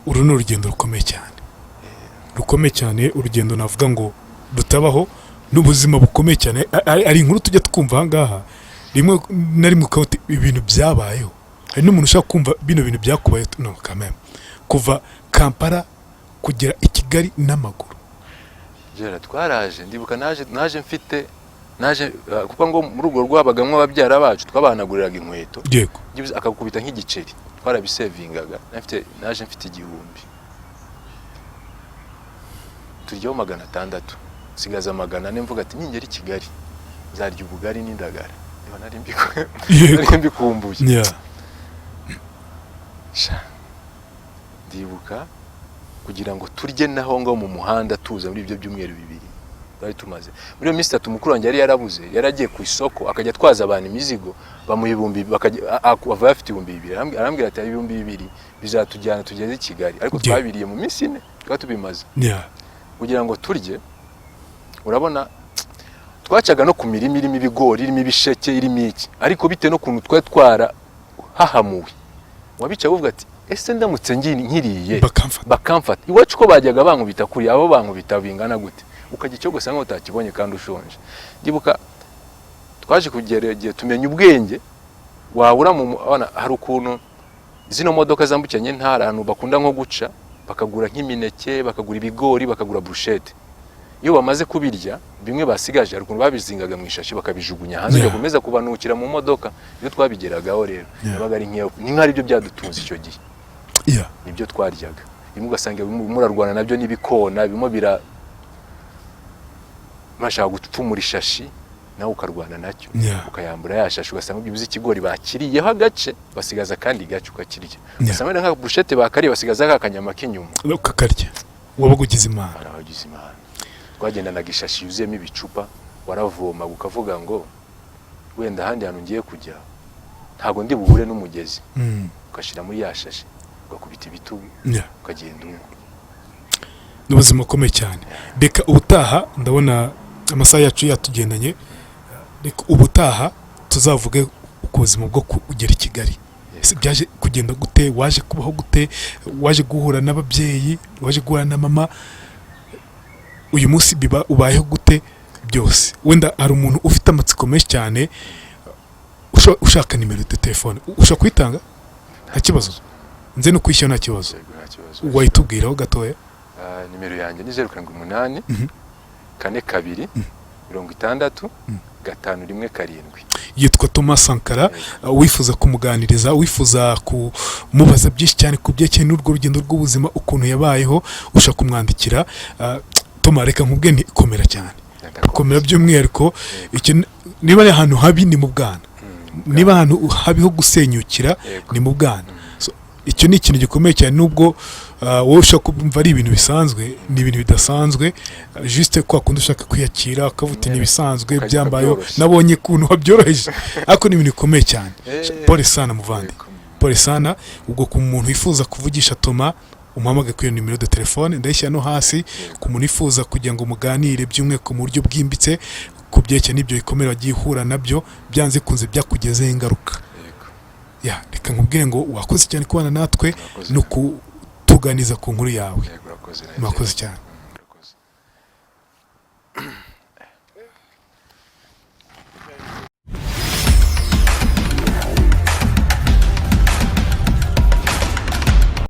uru ni urugendo rukomeye cyane, rukomeye cyane, urugendo navuga ngo rutabaho n'ubuzima bukomeye cyane. Ari inkuru tujya twumva aha ngaha rimwe na rimwe, ukaba uti ibintu byabayeho. Hari n'umuntu ushaka kumva bino bintu byakubaye no kameme kuva Kampala kugera i Kigali n'amaguru. Gerard, twaraje, ndibuka naje mfite naje kuko ngo muri urwo rwabagamwo ababyara bacu twabahanaguriraga inkweto. Byibuze akagukubita nk'igiceri, twarabisevingaga. Naje mfite 1000, turyaho 600, nsigaza 400, mvuga ati ningera i Kigali nzarya ubugari n'indagara. Niba nari nari mbikumbuye. Sha, ndibuka kugira ngo turye naho ngaho mu muhanda tuza muri ibyo byumweru 2 twari tumaze. Muri iyo minsi 3 mukuru wanjye yari yarabuze, yari agiye ku isoko akajya atwaza abantu imizigo, bamuha ibihumbi, bakajya ava afite 2000. Arambwira ati 2000 bizatujyana tugeze i Kigali, ariko twabiriye mu minsi 4, twari tubimaze kugira ngo turye. Urabona twacaga no ku mirima irimo ibigori, irimo ibisheke, irimo iki, ariko bitewe n'ukuntu twari twarahahamuwe, wabicaye uvuga ati ese ndamutse nkiriye bakamfata, bakamfata iwacu ko bajyaga bankubita kuri abo bankubita bingana gute, ukajya icyo gusa nkaho utakibonye kandi ushonje. Ndibuka twaje kugera igihe tumenya ubwenge, wabura mu abana, hari ukuntu zino modoka zambukiranya intara, ahantu bakunda nko guca bakagura nk'imineke, bakagura ibigori, bakagura burushete. Iyo bamaze kubirya, bimwe basigaje hari ukuntu babizingaga mu ishashi bakabijugunya hanze, bigakomeza kubanukira mu modoka. Iyo twabigeragaho rero, yabaga ari nkeya, ni nk'aho aribyo byadutunze icyo gihe. Nibyo twaryaga. Rimwe ugasanga murarwana nabyo n'ibikona birimo murashaka gupfumura ishashi, nawe ukarwana nacyo, ukayambura ya shashi, ugasanga byibuze ikigori bakiriyeho agace, basigaza akandi gace, ukakirya. Ugasanga wenda nka burushete bakariye, basigaza ka kanyama k'inyuma, ukakarya, wabaga ugize Imana. Barabagize Imana. Twagendanaga ishashi yuzuyemo ibicupa, waravomaga ukavuga ngo wenda ahandi hantu ngiye kujya ntabwo ndi buhure n'umugezi, ugashyira muri ya shashi, ugakubita ibitugu, ukagenda unywa. Ni ubuzima bukomeye cyane. Reka ubutaha, ndabona amasaha yacu yatugendanye, reka ubutaha tuzavuge ku buzima bwo kugera i Kigali. Ese byaje kugenda gute? Waje kubaho gute? Waje guhura n'ababyeyi, waje guhura na mama, uyu munsi biba ubayeho gute? Byose wenda hari umuntu ufite amatsiko menshi cyane, ushaka nimero de telefone. Ushobora kuyitanga, nta kibazo, nze no kwishyura, nta kibazo. Yego, nta kibazo. Wayitubwiraho gatoya. Ah, nimero yanjye ni 078 42 60 517. Yitwa Thomas Sankara. Wifuza kumuganiriza, wifuza kumubaza byinshi cyane ku byerekeye n'urwo rugendo rw'ubuzima, ukuntu yabayeho, ushaka kumwandikira. Thomas, reka nkubwe nti komera cyane, komera by'umwihariko. Niba ari ahantu habi ni mu bwana, niba ahantu habi ho gusenyukira ni mu bwana. So, icyo ni ikintu gikomeye cyane, nubwo wowe ushobora kumva ari ibintu bisanzwe, ni ibintu bidasanzwe. Juste kwa kundi ushaka kwiyakira ukavuga uti ni ibisanzwe, Ukajya byambayeho. ukabyoroshya. Nabonye ukuntu wabyoroheje, ariko ni ibintu bikomeye cyane. Pole sana, muvandi. Pole sana. Ubwo ku muntu wifuza kuvugisha Toma, umuhamagare kuri iyo nimero de telefone, ndayishyira no hasi. Ku muntu wifuza kugira ngo muganire by'umwihariko mu buryo bwimbitse ku byerekeye n'ibyo bikomere wagiye uhura nabyo, byanze bikunze byakugezeho ingaruka. Ya, reka nkubwire ngo wakoze cyane kubana natwe Murakoze. no kutuganiza ku nkuru yawe. Yego, urakoze nanjye. Mwakoze cyane.